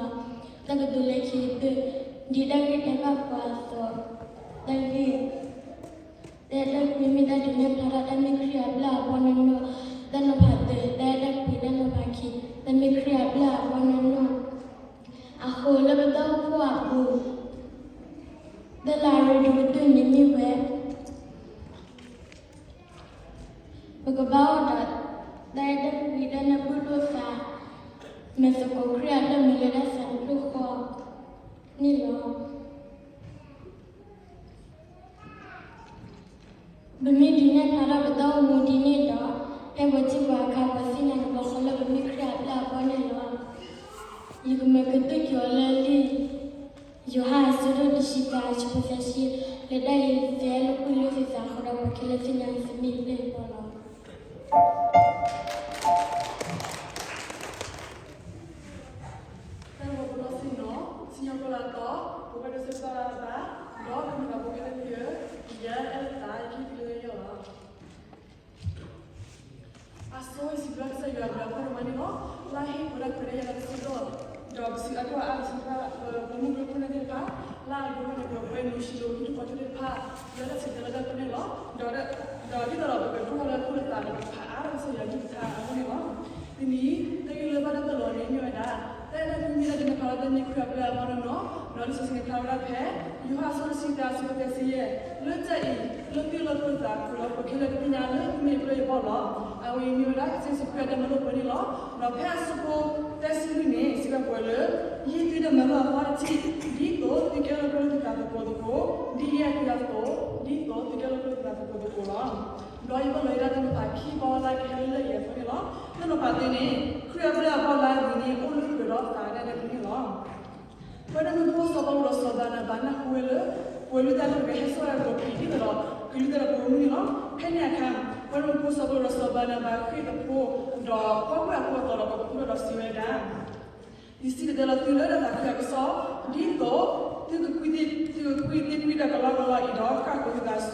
တၢ်ကတိၤလၢခံကတၢၢ်, ဒ်တၢ်ဂ့ၢ်တဲဘၣ်ပှၤအသိး, တၢ်ဂ့ၢ် တၢ်အဲၣ်တၢ်ကွံမ့ၢ်တၢ်ဒုးနဲၣ်ဖျါထီၣ်တၢ်မ့ၢ်ခရံာ်အဘျုးအဖှိၣ်နီၢ်နီၢ်, တၢ်နီၤဖးတၢ် တၢ်အဲၣ်တၢ်ကွံ တၢ်နီၤဖးခံ, တၢ်မ့ၢ်ခရံာ်အဘျုးအဖှိၣ်နီၢ်နီၢ်, အဃိလၢပတၢ်အိၣ်ဖှိၣ်အပူၤ, တၢ်လၢအရ့ဒိၣ်ကတၢၢ်န့ၣ်မ့ၢ်ဝဲ ပကဘၣ်အိၣ်ဒီး တၢ်အဲၣ်တၢ်ကွံ တၢ်နၢ်ပၢၢ်လိာ်သး, မ့ၢ်သကိးခရံာ်အတၢ်မုၢ်လၢ်တၢ်သးတဖျၢၣ်ဃီန့ၣ်လီၤ. ပမ့ၢ်ဒုးနဲၣ်ဖျါထီၣ်ပတၢ်အိၣ်မူဒ်န့ၣ်ဒီး, ဖဲပှၤထံၣ်ပှၤအခါ ပှၤသ့ၣ်ညါတဘျီဃီလၢပမ့ၢ်ခရံာ်အဘျုးအဖှိၣ်န့ၣ်လီၤ. ယကမၤကတိၢ်က့ၤအီၤလၢလံာ် ယိၤဟၣ်အဆၢဒိၣ်တဆံသၢ အဆၢဖိသၢဆံ, လၢတၢ်အံၤသ့လၢကွံာ်လၢသ့ၣ်သးအဃိဒီး ပှၤခဲလၢာ်သ့ၣ်ညါန့ၣ် သန့ၤပျဲၢ်အီၤလီၤ. တၢ်ဂီၤပလီၢ်ဆ့ၣ်နီၤ, စံၣ်ညီၣ်ကွီၢ်လၢအသီ, ပဝဲဒၣ်စ့ၢ်ကီးဘၣ်, ဒီးပမ့ၢ်ဘၣ်ဖိခဲလၢာ်သ့ၣ်ဧၢ, ယအဲၣ်လၢသး ယကဟ့ၣ်သုလၢယီၢ်လီၤ. အဆိစံးဘျုးကစၢ်ယွၤအဘျုးအဖှိၣ်ဒိၣ်မးန့ၣ်လီၤ. လၢဟ့ၣ်ပဝဲဒၣ်ခွဲးတၢ်ယာ်လၢတၢ်ဆၢကတီၢ်, ဒီးပစံးအါထီၣ်အါဂၤစံးဘၣ် ပမုၢ်ကျိၤခိၣ်နၢ်သ့ၣ်တဖၣ်, လၢအဒိၣ်ထီၣ်န့ၣ် ပဝဲနုၤဆံးလိာ်ဟံၣ်တပှၤကၢၢ်သ့ၣ်တဖၣ်, လၢတၢ်ဆံးတၢ်လၢတၢ်ပူၤန့ၣ်လီၤ. ဒီး, ဒီးဒ်သိးဒီးပကဒိၣ်ထီၣ်လၢသူၣ်လၢသးဒီးပကဖးအါထီၣ်ကစၢ်ယွၤအကလုၢ်ကထါအဃိန့ၣ်လီၤ. တနံၤ, တၢ်ဂ့ၢ်လၢဘၣ်တၢ်ပလီၢ်န့ၣ်မ့ၢ်ဝဲဒၣ်, တၢ်အဲၣ်တၢ်ကွံမ့ၢ်တၢ်ဒုးနဲၣ်ဖျါထီၣ်တၢ်မ့ၢ်ခရံာ်အဘျုးအဖှိၣ်နီၢ်နီၢ်, ဒီးလံာ်စီဆှံန့ၣ်ဖျါဝဲဒၣ်ဖဲ ယိၤဟၣ်အဆၢဒိၣ်တဆံသၢ အဆၢဖိသၢဆံယဲၢ်, လၢတၢ်အံၤ, လၢသုလိၣ်ကျိာ်သး ဃုာ်ဒီးပှၤခဲလၢာ်တသ့ၣ်ညါလၢသုမ့ၢ်ပျဲၢ်ယဘီၣ်လီၤ. အဝဲအံၤမ့ၢ်ဝဲဒၣ်ကစၢ်ယ့ၣ်ၡူးခရံာ်အတၢ်မၤလိာ်အပူၤန့ၣ်လီၤ. ဒီးဖဲအဆၢဖိသၢဆံလွံၢ်န့ၣ် စံးဘၣ်ပှၤလၢ ယဟ့ၣ်သုတၢ်မၤလိာ်အသီတထံၣ်, ဒ်သိးသုကဲလီၤကျိၤလၢသုသးသကိးသကိး, ဒ်ယဲၢ်သုအသိး, ဒ်သိးသုကဲလီၤကျိၤလၢသုသးသကိးသကိးလီၤ. ဒီးယဘၣ်လီၤယဲဒၣ်တၢ်နီၤဖးခံဘီလၢကဟဲလၢလၢယဲၢ်အဃိန့ၣ်လီၤ. တၢ်နီၤဖးတၢန့ၣ်, ခရံာ်အဘျုးအဖှိၣ်လၢအဂ့ၤန့ၣ် အိၣ်လၢပှဲၤဒီးသးဒၣ်ဒၣ်န့ၣ်လီၤ. ပဝဲဒၣ်မုၢ်ဖိစီၤပီလူးဒီးစီၤဘၤနၤဘၤနၢ်ဟူဝဲလၢ ပှၤလုၢ်တၢ်အကျါတဂၤဟဲစိာ်တၢ်ဒီးဖံးဒ်သိးဒီး ကလုၢ်တၢ်ဒီးပှၤဂီၢ်မုၢ်န့ၣ်လီၤ. ဖဲန့ၣ်အခါ, ပဝဲဒၣ်မုၢ်ဖိစီၤပီလူးဒီးစီၤဘၤနၤဘၤဃ့ၢ်သဖှိၣ် ဒီးကွၢ်ကွၢ်အဖိအသီဒီးပှၤကဖူထီၣ်ဒီးစံးဝဲဒၣ် ယစံၣ်တဲၤတဲလီၤသုလၢတၢ်သးခုအကစီၣ်, ဒ်သိးသုကကွံာ်သ့ၣ်ကွံာ်တၢ်ကလီကလီအံၤဒီး ကၢ်ကိၤသုသးဆူ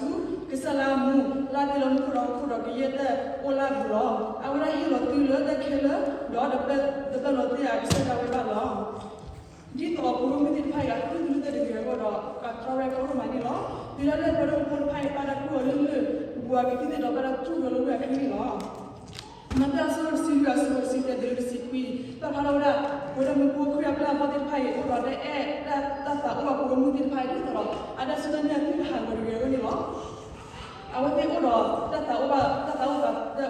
ကစၢ်လၢအမူ လၢအတ့လီၤမူခိၣ်ဒီးဟီၣ်ခိၣ်ဒီးကယဲၢ်တၢ်အိၣ်လၢအပူၤလီၤ. အဝဲဒၣ်ဟ့ၣ်လီၤသုလၢတၢ်ခဲလၢာ်, ဒီးတပာ်လီၤသုအကစၢ်ဒၣ်ဝဲဘၣ်လီၤ. ဒ်သိးပှၤဂီၢ်မုၢ်သ့ၣ်တဖၣ်အံၤ အကလုၢ်သနူတၢ်တဂ့ၤအဂီၢ်ဒီး အတြီဝဲကီဒိၣ်မးန့ၣ်လီၤ. တုၤဒၣ်လဲာ်ပှၤဒၣ်ဖိတဖၣ်အံၤ ပာ်တၢ်ကူၣ်အီၤလၢလၢၢ်, ဘူးအကသံၣ်သ့ၣ်ဒီးဘၣ်တၢ်တူၢ်လိာ်လၢဝ့ၢ်အချၢန့ၣ်လီၤ. မးသဲအဆၢဒိၣ်တဆံလွံၢ် အဆၢဖိတဆံတၢတုၤလၢတဆံခွံ, ပာ်ဖျါထီၣ်ဝဲဒၣ် ပဝဲဒၣ်မုၢ်ဖိခရံာ်အပျဲၢ်အဘီၣ်သ့ၣ်တဖၣ်အံၤ အိၣ်ဒီး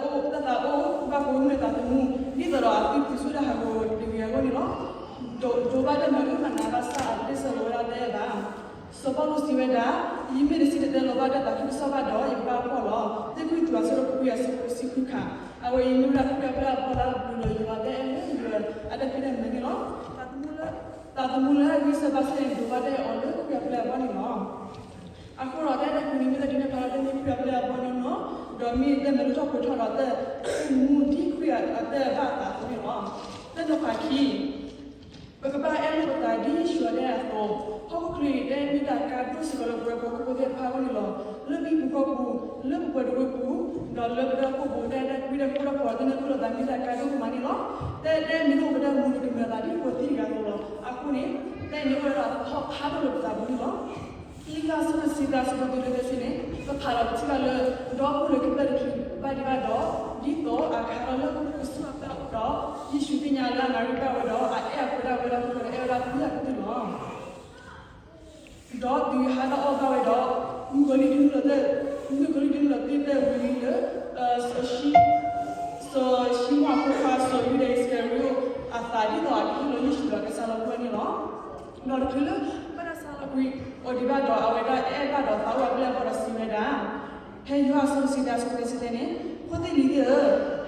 တၢ်အဲၣ်တၢ်သးအိၣ်အပှၤဂီၢ်မုၢ်သ့ၣ်တဖၣ်အံၤ ဒ်သိးဒီး အတၢ်စူၢ်တၢ်နာ်အကလုၢ်တဟးဂီၤတဂ့ၤအဂီၢ်န့ၣ်လီၤ. အဝဲသ့ၣ်အိၣ်ဒီးတၢ်သးအိၣ်ဘၣ်, တၢ်သးအိၣ်ဘၣ်, တၢ်အိၣ်, တၢ်သးအိၣ်ဘၣ်ပှၤဂီၢ်မုၢ်အသးသမူ, ဒ်သိးဒီးအသုးစူၢ်တၢ်ဟးဂီၤတဂ့ၤအဂီၢ်န့ၣ်လီၤ. ဒိးဘၣ်တၢ်မၤအုၣ်မၤနးဘၣ်ဆၣ် စီၤပီလူးစံးဝဲဒၣ်, ယမ့ၢ်တစံၣ်တဲၤတဲလီၤဘၣ်တၢ်သးခုကစီၣ်ဘၣ်ဒီး ယကဘၣ်ဖှီၣ်လီၤ. တၢၢ်ကွံၢ်သူးအဆၢဒိၣ်ခွံအဆၢဖိတဆံဃုခါ, အဝဲအံၤမ့ၢ်ဝဲဒၣ်ခရံာ်အပျဲၢ်အဘီၣ်လၢအဘျုးလီၤယွၤ တၢ်အဲၣ်လၢယွၤအတၢ်ဖံးတၢ်မၤန့ၣ်လီၤ. သးသမူလၢအဂံၢ်စၢ်ဘါစၢ်န့ၣ် ဒိးဘၣ်တၢ်အီၤလၢခရံာ်အပျဲၢ်အဘီၣ်န့ၣ်လီၤ. အဃိဒီးတၢ်အဲၣ်တၢ်ကွံန့ၣ် မ့ၢ်တၢ်ဒုးနဲၣ်ဖျါလၢတၢ်မ့ၢ်ခရံာ်အပျဲၢ်အဘီၣ်နီၢ်နီၢ်, ဒီးမ့ၢ်တၢ်မၤလိထီၣ်ပှဲၤထီၣ်ဒီးတၢ်မူဒ်ခရံာ်အတၢ်ဘၣ်အသးအသိးန့ၣ်လီၤ. တၢ်နီၤဖးခံ, ပကဘၣ်အဲၣ်လိာ်ပသးဒ်ယ့ၣ်ၡူးအတၢ်အဲၣ်အသိး, ဟီၣ်ခိၣ်ချၢအံၤတၢ်အဲၣ်မ့ၢ်တၢ်ကါဒိၣ်စ့ၢ်ကီးလၢပဝဲပှၤဟီၣ်ခိၣ်ဖိသ့ၣ်တဖၣ်အဂီၢ်န့ၣ်လီၤ. လၢပဟံၣ်ပူၤဃီပူၤ, လၢပပှၤတဝၢပူၤ, ဒီးလၢပဒီပုၢ်ဝဲၢ်ပူၤ တၢ်အဲၣ်တၢ်ကွံတၢ်ဃူတၢ်ဖိးတၢ်နၢ်ပၢၢ်လိာ်သးမ့ၢ်တၢ်ကါဒိၣ်ကမၣ်န့ၣ်လီၤ. တၢ်အဲၣ်တၢ်မ့ၢ်တအိၣ်ဒီးတၢ်မူဒီးကမၤအသးဒ်ပှၤသံတဂၤအသိးလီၤ. အဃိန့ၣ်, တၢ်အံၤန့ၣ်အိၣ်ဝဲဒၣ်ဟီၣ်ခါဒိၣ်လၢပသးပူၤန့ၣ်လီၤ. လံာ်စံးထီၣ်ပတြၢၤတဆံသၢအဆၢဖိတဆံသၢန့ၣ် ပဖးဒီးပထံၣ်ဘၣ်လၢ ဒီပုၢ်ဝဲၢ်ကတၢၢ်တချုးဘၣ်ဒံးဘၣ်ဒီး, ဒ်သိးအခါလီၤလၢကစၢ်အပၢ်အိၣ်ဒီး, ယ့ၣ်ၡူးသ့ၣ်ညါလၢအမၤရံဘၣ်ဝဲဒီး အအဲၣ်အဖိဒၣ်ဝဲဒီး ပှၤအဲၣ်ဝဲဒၣ်မုၢ်လၢ်ကတၢၢ်လီၤ. ဒီးတုၤဟါတအီၣ်ဘၣ်ဝဲဒီး, မုၣ်ကီၤလံၢ်ဒုးနုာ်လီၤသ့, မုၣ်ကီၤလံၢ်ဒုးနုာ်လီၤသ့ၣ်သၢဝံၤလံလၢ စီၤၡံမိၣ်အဖိခွါ စီၤယူဒၤအံၣ်စကၤရံၤအိၣ် အသးဒ်သိးအကဟ့ၣ်လီၤယ့ၣ်ၡူးဒီးကစၢ်လီၤပှီၢ်န့ၣ်လီၤ. ဒီးတချုးလၢ ဘၣ်တၢ်ဆါလီၤကွံာ်အိၣ်ဒံးဘၣ်ဒီး အဝဲဒၣ်အဲၣ်ဘၣ်ဒီးသးအိၣ်အပျဲၢ်အဘီၣ်ဒီးစံးဝဲဒၣ်, ဖဲယိၤဟၣ်အဆၢဒိၣ်တဆံသၢအဆၢဖိတဆံသၢန့ၣ်, ဖိသ့ၣ်လံၤသ့ၣ်ဧၢ,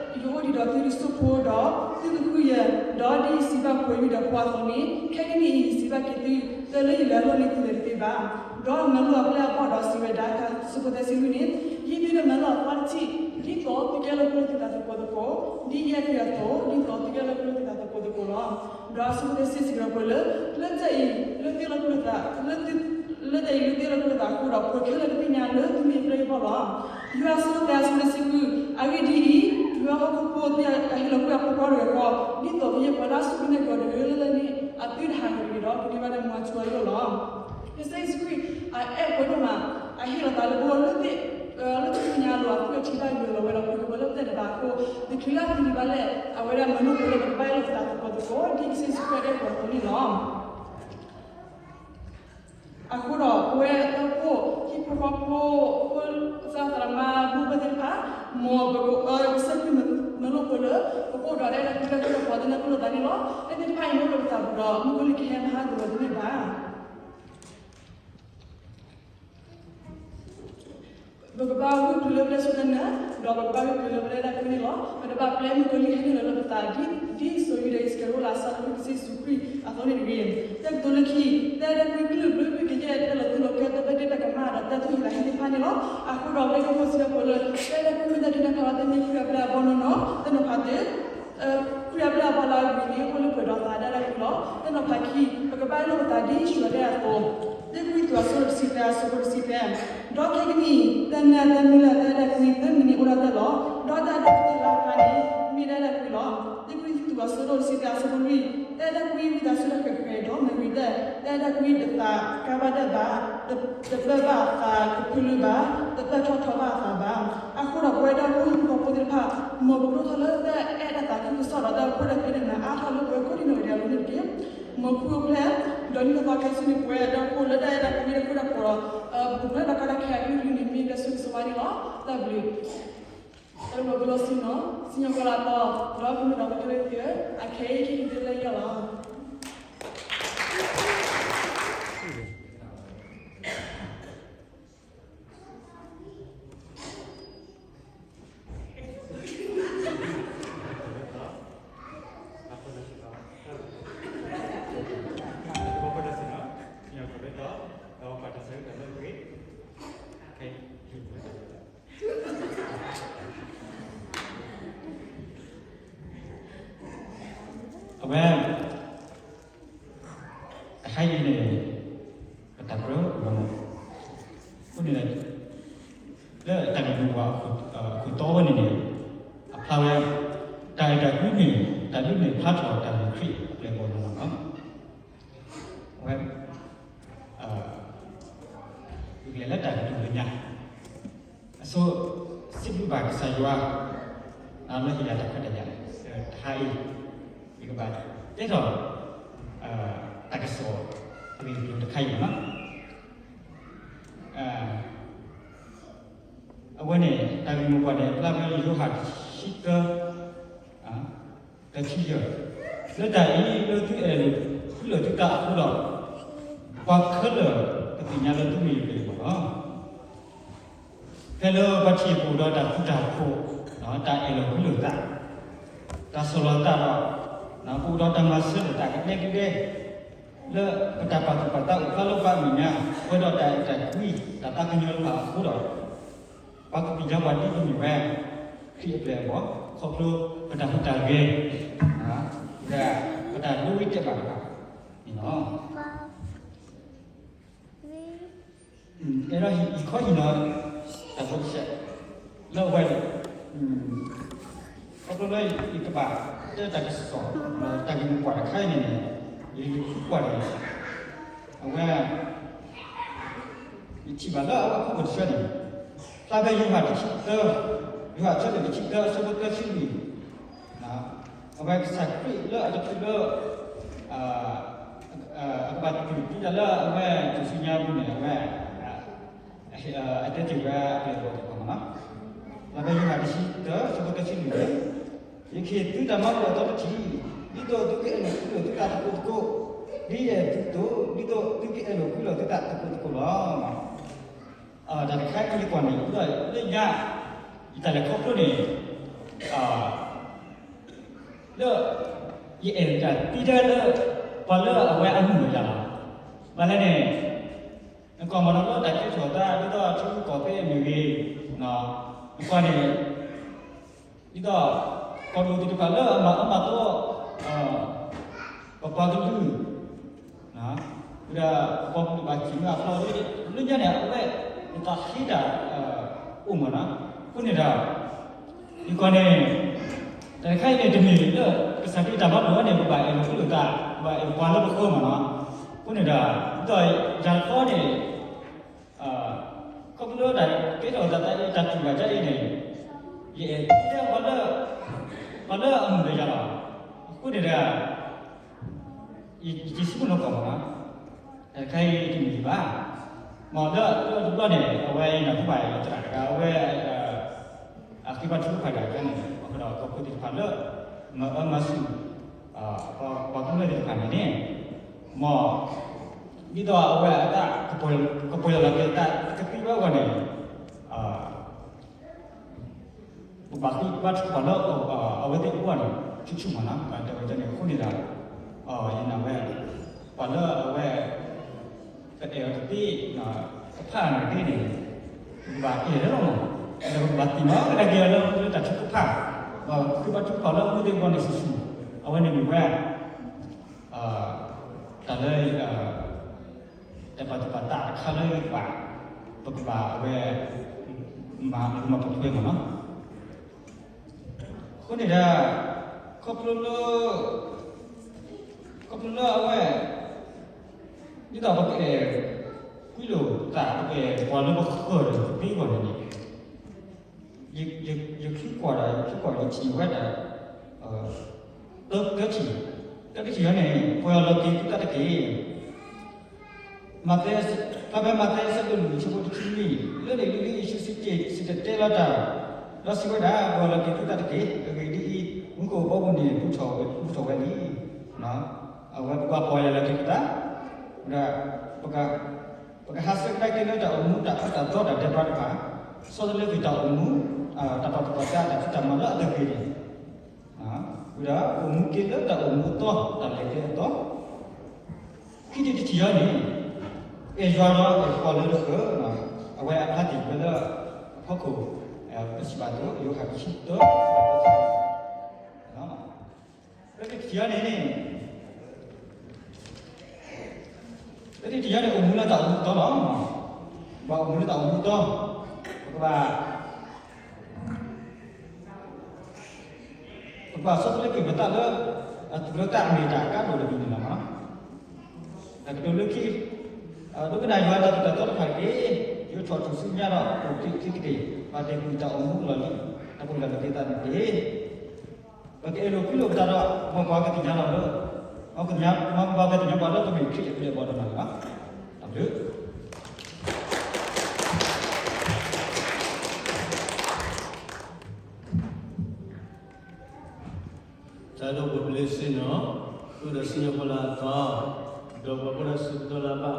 ယအိၣ်ဒံးဒီးသုတစိၢ်ဖိဒီးသုတဃုယဲၢ်, ဒီးဒ်ယစံးဘၣ်ပှၤယူဒၤဖိအသိးန့ၣ်, ခဲကနံၣ်အံၤ ယစံးဘၣ်က့ၤသု, တၢ်လၢယလဲၤအလီၢ်န့ၣ်သုလဲၤတသ့ဘၣ်. ဒီးမၤလိအပျဲၢ်အဘီၣ်ဒီးစံးဝဲဒၣ်, ဆၢဖိသၢဆံလွံၢ်န့ၣ်, ယမ့ၢ်တမၤလိအသီတထံၣ်, ဒ်သိးသုကဲလၢပှၤလၢသုသးသကိးသကိး, ဒ်ယအဲၣ်သုအသိး, ဒ်သိးသုကဲလၢပှၤလၢသုသးသကိးသကိးလီၤ. ဒီးအဆၢဖိသၢဆံစံးကဒီးပှၤလၢ, လၢတၢ်အံၤ, လၢတၢ်အံၤလၢသ့ၣ်လီၤပှၤလၢသး, လၢတၢ်အံၤလၢသ့ၣ်လီၤပှၤလၢသးအဃိဒီး ပှၤခဲလၢာ်ကသ့ၣ်ညါလၢသုမ့ၢ်ယပျဲၢ်ယဘီၣ်လီၤ. ယိၤဟၣ်အဆၢဒိၣ်သၢအဆၢဖိတဆံဃု, အဂ့ၢ်ဒ်အံၤ, ယွၤဟီၣ်ခိၣ်ဖိသ့ၣ်အဟ့ၣ်လီၤကွံာ်အဖိခွါတဂၤဃီ, ဒ်သိးကယဲၢ်ပှၤလၢအစူၢ်က့ၤနာ်က့ၤအီၤတဂၤလၢ်လၢ်န့ၣ် အသုတဟးဂီၤတဂ့ၤဒီး ကန့ၢ်ဘၣ်တၢ်မူအထူအယိာ်လီၤ. ကစၢ်ယ့ၣ်ၡူးခရံာ် အအဲၣ်ပှၤဒိၣ်မး, အဟ့ၣ်လီၤသးလၢပဂီၢ်လၢသ့ၣ်, လၢသ့ၣ်ညါအလိၤ အသွံၣ်အထံဘၣ်ယွၤလီၤဝဲဒီး ပှၤကပၤလၢပတဲတဘၣ်အဃိ, တချုးလၢအသံဒံးဘၣ်လဲၣ်, အဝဲဒၣ်မၤလိပှၤလၢပကဘၣ်အဲၣ်လိာ်ပသးသကိးသကိး ဒ်ကစၢ်ယ့ၣ်ၡူးခရံာ်အဲၣ်ပှၤအသိးန့ၣ်လီၤ. အဃိဒီး ပဝဲတၢ်အိၣ်ဖှိၣ်, ဟံၣ်ဖိဃီဖိ, ဖိသၣ်သရၣ်သမါဖိသ့ၣ်တဖၣ်, မ်ပကအၢကစၢ်ခရံာ်မၤလိပှၤလၢ ပကအိၣ်ဒီးတၢ်အဲၣ်တၢ်ကွံတၢ်ဃူတၢ်ဖိးတၢ်နၢ်ပၢၢ်လိာ်သးန့ၣ်လီၤ. တၢ်သ့ၣ်တဖၣ်အံၤမ့ၢ်အိၣ်လၢပသးပူၤဒီး မုၣ်ကီၤလံၢ်ကဟဲမၤဟးဂီၤလီၤတန့ၢ်ဘၣ်. ပကဘၣ်ဂုာ်ကျဲးလၢပတၢ်စူၢ်တၢ်နာ်, ဒီးပကဘၣ်ဂုာ်ကျဲးလၢပတၢ်အဲၣ်တၢ်ကွံန့ၣ်လီၤ. ပတဘၣ်ပျဲမုၣ်ကီၤလံၢ်ဟဲနုာ်လီၤလၢပသး, ဒ်စီၤယူဒၤအံၣ်စကၤရံၤအိၣ်လၢအစးထီၣ်ကွံာ်ကစၢ်ယ့ၣ်ၡူးခရံာ်အသိးန့ၣ်တဂ့ၤ. တၢ်ကတိၤလၢခံ, တၢ်အဲၣ်တၢ်ကွံကလုာ်ဘျၢဘ့ၣ်ကယဲၢ်တၢ်လီၤတူာ်လီၤကာ် တၢ်ဘၣ်ဒ့ဘၣ်ကမၣ်ဒီးတၢ်သူၣ်ဟံးသးဟံးသ့ၣ်တဖၣ်န့ၣ်လီၤ. အဃိဒီး ပဝဲဒၣ်ဖိစံးဘၣ်ပှၤလၢ တၢ်အဲၣ်တၢ်ကွံမ့ၢ်တၢ်ဒုးနဲၣ်ဖျါလၢတၢ်မ့ၢ်ခရံာ်အပျဲၢ်အဘီၣ်နီၢ်နီၢ်, တၢ်နီၤဖးတၢ် ခရံာ်အပျဲၢ်အဘီၣ်လၢအဂ့ၤန့ၣ် အိၣ်လၢပှဲၤဒီးသးဒၣ်တၢ်ကွံလီၤ. တၢ်နီၤဖးခံ, ပကဘၣ်အဲၣ်လိာ်ပသးဒ်ယ့ၣ်ၡူးအတၢ်အဲၣ်အသိး, တၢ်ကွံသူးအဆၢဒိၣ်တဆံသၢအဆၢဖိတဆံသၢ, ဒီးခဲကနံၣ်အံၤ တၢ်နၢ်တၢ်မုၢ်လၢ်တၢ်အဲၣ်တၢ်ကွံသၢမံၤန့ၣ်အိၣ်ဒၣ်တၢ်လီၤ. ဒီးတၢ်အဲၣ်တၢ်ကွံလၢအကျါန့ၣ် မ့ၢ်တၢ်အဲၣ်တၢ်ကွံလီၤ. တၢ်ကွံသူးအဆၢဒိၣ်တဆံသၢအဆၢဖိလွံၢ်, တၢ်အဲၣ်တၢ်ကွံဝံသးစူၤတၢ်ဃဲၤဃဲၤဒီးမၤဂ့ၤတၢ်, တၢ်အဲၣ်တၢ်ကွံတသးကါဘၣ်ဒၣ်ဘၣ်, တပၢၢ်ဘၣ်အသးကဖုလၢဘၣ်, တပၢၢ်ထီၣ်ထီဘၣ်အသးဘၣ်. အဃိဒီးပဝဲဒၣ်ဟံၣ်ဖိဃီဖိသ့ၣ်တဖၣ်, မ်ပကဒိၣ်ထီၣ်လၢတၢ်အဲၣ်တၢ်သးခုကစီၣ်ဒီးတၢ်အိၣ်ဖှိၣ်တၢ်ဖံးတၢ်မၤအါထီၣ်လၢပဝဲကိးဒံနီၢ်ဂၤဒဲးအလိၤန့ၣ်တက့ၢ်. မ်ခူၣ်အိၣ်ဖျဲၣ်, ဒီးနံၣ်သီခါဆူန့ၣ် ပဝဲဒၣ်အိၣ်ဖှိၣ်လၢတၢ်အဲၣ်တၢ်ကွံတၢ်ဃူတၢ်ဖိးဒီး ပူၤဖျဲးဒီးကီၢ်တၢ်ခဲအကလုာ်ကလုာ်န့ၣ် မ့ၢ်တၢ်ဆိၣ်ဂ့ၤဆိၣ်ဝါန့ၣ်လီၤ. တၢ်ဘျုး တၢ်ဘျုးဘၣ်လီၤဆူနီၢ်, စံၣ်ညီၣ်ကွီၢ်လၢအသီ, ဒီးကမ့ၢ်ဒီးပကလဲၤသ့, အခဲအံၤကဟံးတလၢယီၢ်လီၤ. အဝဲ တဟါအံၤန့ၣ် ပတၢ်ပြၢဝဲမး, အဃိန့ၣ် လၢတၢ်ဂ့ၢ်မိၢ်ပှၢ် အခိၣ်တီဝဲန့ၣ်န့ၣ် အဖျါဝဲ တၢ်အဲၣ်တၢ်ကွံန့ၣ် တၢ်ဒုးနဲၣ်ဖျါထီၣ်တၢ်မ့ၢ်ခရံာ်အပျဲၢ်အဘီၣ်နီၢ်နီၢ်လီၤ. အဝဲ ဂုာ်ကျဲးလၢတၢ်ကတိၤလၢညါ အဆိ စံးဘျုးဘၣ်ကစၢ်ယွၤ လၢဟ့ၣ်ယၤတၢ်ခွဲးတၢ်ယာ် တဟါအံၤ ယကဘၣ်တဲထီၣ် တၢ်ကစီၣ် အဂ့ၢ်အကျိၤတခါအံၤလီၤ. အဝဲန့ၣ် တၢ်ဂ့ၢ်မိၢ်ပှၢ်န့ၣ် ဖျါဝဲလၢယိၤဟၣ်တဆံတၢ တဆံယဲၢ်, လၢတၢ်အံၤ လၢသုအဲၣ်ဃုာ်လၢာ်သုသးအဃိဒီး ပှၤခဲလၢာ်ကသ့ ညါလၢသူၣ်မံၤတပျဲၤဘၣ်လီၤ. ဖဲလၢပှၤထံၣ်ပအိၣ်ဒီးတၢ်ဃူတၢ်ဖိး, တၢ်အဲၣ်လိာ်ကွံလိာ်သး, တၢ်ဆီၣ်လီၤသးဒီး, ပအိၣ်ဒီးတၢ်မၤစၢၤဒီးတၢ်ကဒဲကဒဲ, လၢပတၢ်ပာ်သူၣ်ပာ်သးအိၣ်ဖျါလၢပှၤအမဲာ်ညါ, ပှဲၤဒီးတၢ်အဲၣ်တၢ်ကွံ, တၢ်သးကညီၤတဖၣ်အဃိဒီး, ပှၤကသ့ၣ်ညါပှၤဒ်သိးမ့ၢ်ဝဲ ခရံာ်အပျဲၢ်အဘီၣ်, ခီဖျိပတၢ်ဟူးတၢ်ဂဲၤ, ဒီးပတၢ်ဒိဂ့ၤတဲာ်ဘၣ်တဖၣ်န့ၣ်လီၤ. အဲၣ်ဒိးဟံၣ်ခီဟံၣ်နီၤ တၢ်ဖိတစဲး လၢအဝဲန့ၣ်, ခီဖျိလၢယကဘၣ်တဲတၢ်ကစီၣ်, တၢ်ဂ့ၢ်မိၢ်ပှၢ်တခါအံၤန့ၣ်, ယလူၤဃုကွၢ်န့ၣ်, အဝဲ ယထံၣ်ဘၣ်လၢအဝဲအခိၣ်တဆၢန့ၣ်, ဖျါဖဲယိၤဟၣ်တဆံသၢ, ယိၤဟၣ်အဆၢဒိၣ်တဆံသၢ အဆၢဖိသၢဆံလွံၢ်, အဝဲကစၢ်ခရံာ်လၢအတချုးလၢ အကဘၣ်တူၢ်တံၢ်တၢ်လၢအဝဲတူၢ်ဆူညါအပူၤန့ၣ် အဝဲ အတဲတ့ၢ်ဝဲအပျဲၢ်အဘီၣ်သ့ၣ်တဖၣ်မးလီၤ. လၢဖဲယိၤဟၣ်တဆံသၢ အဆၢဖိသၢဆံလွံၢ်န့ၣ်, ယကဟ့ၣ်သုတၢ်မၤလိာ်အသီတထံၣ်, ဒ်သိးသုကအဲၣ်လိာ်ကွံလိာ်သုသးသကိးသကိး, ဒ်ယအဲၣ်သုအသိး, ဒ်သိးသုကအဲၣ်လိာ်ကွံလိာ်သုသးသကိးသကိးလီၤ. တၢ်တခါအံၤယကွၢ်န့ၣ် လၢညါ ယတၢ်လဲၤခီဖျိန့ၣ် လၢ ယအဲၣ်တၢ်သံတၢ်လၢ ပှၤလၢအဝဲအမုာ်လီၤယၤလီၤ. ဘၣ်လဲၣ်န့ၣ် နကွၢ်မၤနီၤလၢတၢ်ကဲထီၣ်သး ဒ်သိးထံကီၢ်သ့ၣ်မ့ၢ်ဂ့ၤ, နကွၢ်န့ၣ် ဒ်သိး ကီၢ်ဒိၣ်သ့ၣ်တဖၣ်လၢအမၤအၢမၤသီ ပပှၤကလုာ် ဝဲဒၣ် ပပှၤကလုာ်ဘၣ်စံၣ်မၤအဖျီလၢညါန့ၣ် အဝဲ နသးဟ့တၢ် အိၣ်မးနီၤ. အဃိန့ၣ်ဒီး ယကွၢ်န့ၣ် တၢ်တခါအံၤန့ၣ် တမ့ၢ်လၢ ကစၢ်ခရံာ်တၢ်ဘၣ်ဘျုးဝဲန့ၣ် ပဘၣ်အဲၣ်လိာ်ကွံလိာ်သး ပဘၣ်အဲၣ်ပှၤလၢပဃၢၤမးနီၤ. အဃိန့ၣ်ဒီး ဒ်သိးယၤတခီန့ၣ် ခီဖျိလၢတၢ်ကဲထီၣ်သးတၢ်အံၤ တၢ်တူၢ်ဘၣ်ဒ်အံၤန့ၣ် ယအဲၣ်ဒိးပှၤလၢ ပှၤလၢအမုာ်ဒီးယၤလီၤ. အဃိန့ၣ်ဒီး ယစံးဆၢမုၢ်လီၤကီၢ်မးနီၤ, တၢ်တခါအံၤတမ့ၢ်ဘၣ်. မ့ၢ်လၢတဘျီန့ၣ် အဝဲအံၤန့ၣ် ပဘၣ်ယသရၣ်တဂၤ အဝဲ အဃ့ဘါထုကဖၣ်တၢ်တခါန့ၣ် အဃိဒီးကီၢ်ခိၣ်သ့ၣ်တဖၣ်လၢ မၤအၢမၤဆူၣ် ပှၤကမျၢၢ်သ့ၣ်တဖၣ်န့ၣ်န့ၣ် မ့ၢ် ဒ်သိးအဝဲအတၢ် ကပီၢ်ယၢ်လီၤက့ၤသး ကသံဝဲအဂီၢ်န့ၣ် ပဘၣ်ဃ့ဘါထုကဖၣ်လၢ အဝဲသ့ၣ်အဂီၢ်န့ၣ် ဆူၣ်ဆူၣ်မးနီၤ. တၢ်တဲဝဲန့ၣ် အဃိန့ၣ်ဒီး ယနာ်ဝဲ ပှၤလၢအဝဲ ပအဲၣ်အီၤတသ့ တဖၣ်န့ၣ်တက့ၢ်န့ၣ် ပကဘၣ်အဲၣ်လီၤမး, ဒီးပကဘၣ်သ့ၣ်နီၣ်ကဒါက့ၤအီၤလၢတၢ်ထုကဖၣ်, ဃ့ဘါထုကဖၣ်လၢအဝဲသ့ၣ်အဂီၢ်န့ၣ်ဆူၣ်ဆူၣ်, အဝဲန့ၣ်မ့ၢ်ဝဲ တၢ်လၢ တၢ်ပာ်သူၣ်ပာ်သးတခါလၢယကဘၣ် ပကဘၣ်အဝဲ မၤပူၤမၤပှဲၤမးနီၤ. အဃိန့ၣ်ဒီး ခီဖျိလၢ ခီဖျိလၢအဝဲ ဒ်သိးပကအဲၣ်ကွံလိာ်သး ပကအဲၣ်ပှၤလၢပဃၢၤဒီးပသ့အဂီၢ်န့ၣ်န့ၣ် ယချုးကွၢ်ဒီး ယချုးကွၢ် ယထံၣ်ဝဲဒၣ် သၢထံၣ်, တၢ်တထံၣ်အံၤန့ၣ် ပီၢ်ယၢ်လီၤက့ၤသုသးတက့ၢ်. မးသဲ ဖဲမးသဲအဆၢဒိၣ်လွံၢ်အဆၢဖိတဆံနွံ, လၢန့ၣ်လံလံယ့ၣ်ၡူးစံၣ်တဲၤတဲလီၤတၢ်, ဒီးစံးဝဲဒၣ်, ပီၢ်ယၢ်လီၤက့ၤသုသးတက့ၢ်. အဂ့ၢ်ဒ်အံၤ, မူခိၣ်ဘီမုၢ်န့ၣ် ဘူးထီၣ်ဝဲလံ. အဝဲပကဘၣ်ပီၢ်ယၢ်လီၤက့ၤပသး, ဒီး ပကဟးဆှဲးကဒါက့ၤလၢတၢ်အိၣ်မူတၢ်အၢတၢ်သီတၢ်ဒဲးဘးတဖၣ်, ဆီတလဲကွံာ်တၢ်အိၣ်မူ တၢ်ပာ်သူၣ်ပာ်သး တၢ်ဖံးတၢ်မၤလၢအတဂ့ၤန့ၣ်, ဝံၤဒီးအိၣ်မူက့ၤလၢတၢ်အိၣ်မူအသီ တၢ်လဲၤကျဲအသီ, ခံထံၣ်တထံၣ်အံၤန့ၣ် အဲၣ်ယွၤဒီးအဲၣ်ပှၤလၢလၢပှဲၤ, အဝဲအဖျါတ့ၢ်ဝဲလၢ အဖီခိၣ် ပစံးဘၣ်အသိး ယိၤဟၣ်တဆံသၢ လၢတထံၣ်အံၤန့ၣ် လၢတထံၣ်အံၤန့ၣ် အိၣ်မူလၢတၢ်အိၣ်မူအသီလီၤ. ဘၣ်အိၣ်မူလၢတၢ်အိၣ်မူအသီ, ပကဘၣ် ပကဘၣ်ဆီတလဲကွံာ်ပသးလၢ အသူၣ်လၢသးအမ့ၢ်တၢ်အကါဒိၣ်တမံၤန့ၣ်လီၤ. တၢ်ကတိၤလၢခံ, ဒိကနၣ်ယွၤတၢ်သိၣ်တၢ်သီတဖၣ်တက့ၢ်. ယိးထီၣ်ထူၣ်စုညါဒီးအိၣ်တ့ၢ်သံတက့ၢ်. ဘၣ်တ့ၢ်ကွံာ်တၢ်အိၣ်မူလီၢ်လံၤ တၢ်ပီၢ်ယၢ်လီၤက့ၤသးန့ၣ်တက့ၢ်. ပကအဲၣ်လိာ်ကွံလိာ်ပသးဒီး မ်ပှၤကသ့ၣ်ညါလီၤလၢ မ်ပှၤကသ့ၣ်ညါပှၤလၢပမ့ၢ်ခရံာ်အပျဲၢ်အဘီၣ်တဖၣ်န့ၣ်လီၤ. တၢ်ဘျုး တၢ်ဒိၣ်ပဘျ့စ့ၢ်နီၤ, ဃုာ်ဒီးစံၣ်ညီၣ်ပှၤလၢအသီ, ဒီးပှၤဘၣ်ဒီး ဆၢကတီၢ်လၢအဘၣ်,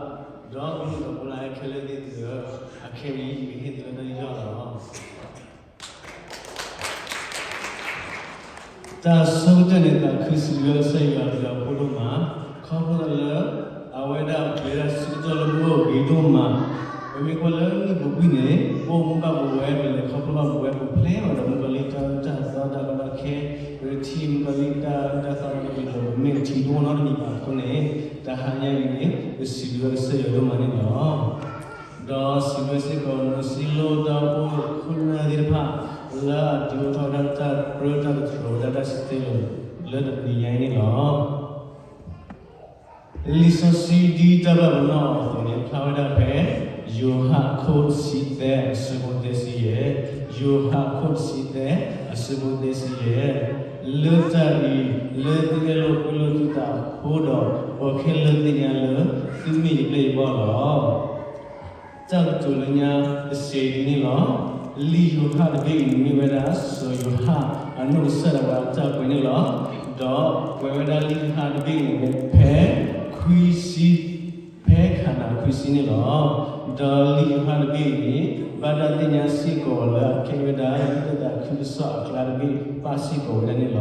ဒီးမုၣ်ကီၤဖိလၢအဟဲခဲလၢာ်သ့ၣ်သုဧၢ, အခဲအံၤ ယကဟ့ၣ်သုလၢတၢ်ယူးယီၣ်လီၤ. တၢ်ဆၢကတီၢ်န့ၣ် သးခုစံးဘျုးကစၢ်ယွၤအဘျုးအဖှိၣ်ဒိၣ်မး, ခီဖျိလၢ အဝဲဒၣ်ပျဲဒၣ်ဆၢကတီၢ်လၢမုၢ်ဂီၤဂ့ၤဒိၣ်မး, ပမ့ၢ်ကွၢ်လၢနံၣ်ပူၤကွံာ်န့ၣ် ပအိၣ်မူဘၣ်ပဝဲ ပလဲၤခီဖျိဘၣ်ပဝဲ ပပျဲဘၣ်ဒီးမုၣ်ကီၤလံၢ်တၢ်အၢတၢ်သီတၢ်ကီတၢ်ခဲ, ပထံၣ်မုၣ်ကီၤလံၢ်တၢ်အၢတၢ်သီတၢ်ကီတၢ်ခဲဒီး ပမ့ၢ်ထံၣ်တအိၣ်နီတမံၤဘၣ်အဃိန့ၣ်, တဟါညါအံၤန့ၣ် ပစံးဘျုးကစၢ်ယွၤဒိၣ်မးန့ၣ်လီၤ. ဒီးစံးဘျုးစ့ၢ်ကီး မုၢ်ဆ့ၣ်လိၣ်တၢ်အိၣ်ဖှိၣ်ခိၣ်နၢ်သ့ၣ်တဖၣ် လၢအဒုးအိၣ်ထီၣ်ဝဲဒၣ်တၢ်ကြၢးတၢ်ကတိၤဝဲဒၣ်တၢ်စံးတ့ၢ်လိာ် လၢတနံၤညါအံၤန့ၣ်လီၤ. လံာ်စီဆှံဒ်တၢ်ဘၣ်ပနီၣ်အသိးန့ၣ် ဖျါဝဲဒၣ်ဖဲ ယိၤဟၣ်အခိၣ်တဆံသၢအဆၢဖိသၢဆံယဲၢ်, ယိၤဟၣ်အခိၣ်တဆံသၢအဆၢဖိသၢဆံယဲၢ်, လၢတၢ်အံၤ လၢသုအဲၣ်လိာ်ကွံလိာ်သုသးအဃိဒီး ပှၤခဲလၢာ်သ့ၣ်ညါလၢ သုမ့ၢ်ယပျဲၢ်ယဘီၣ်လီၤ. တၢ်ကတိၤလၢညါတစဲးဒ်န့ၣ်လီၤ. လံာ်ယိၤဟၣ်တဘ့ၣ်အံၤန့ၣ်မ့ၢ်ဝဲဒၣ် စီၤယိၤဟၣ်အနီၢ်ကစၢ်ဒၣ်ဝဲအတၢ်ကွဲးန့ၣ်လီၤ. ဒီးကွဲးဝဲဒၣ်လံာ်ယိၤဟၣ်တဘ့ၣ်အံၤန့ၣ် ဖဲခွံဆံ, ဖဲခါနၤခွံဆံန့ၣ်လီၤ. ဒီးလံာ်ယိၤဟၣ်တဘ့ၣ်အံၤန့ၣ် ဘၣ်တၢ်သ့ၣ်ညါစ့ၢ်ကီးလၢအကဲဝဲဒၣ် လံာ်တၢ်သးခုကစီၣ်အကျါတဘ့ၣ် ပာ်စ့ၢ်ကီးဝဲဒၣ်န့ၣ်လီၤ.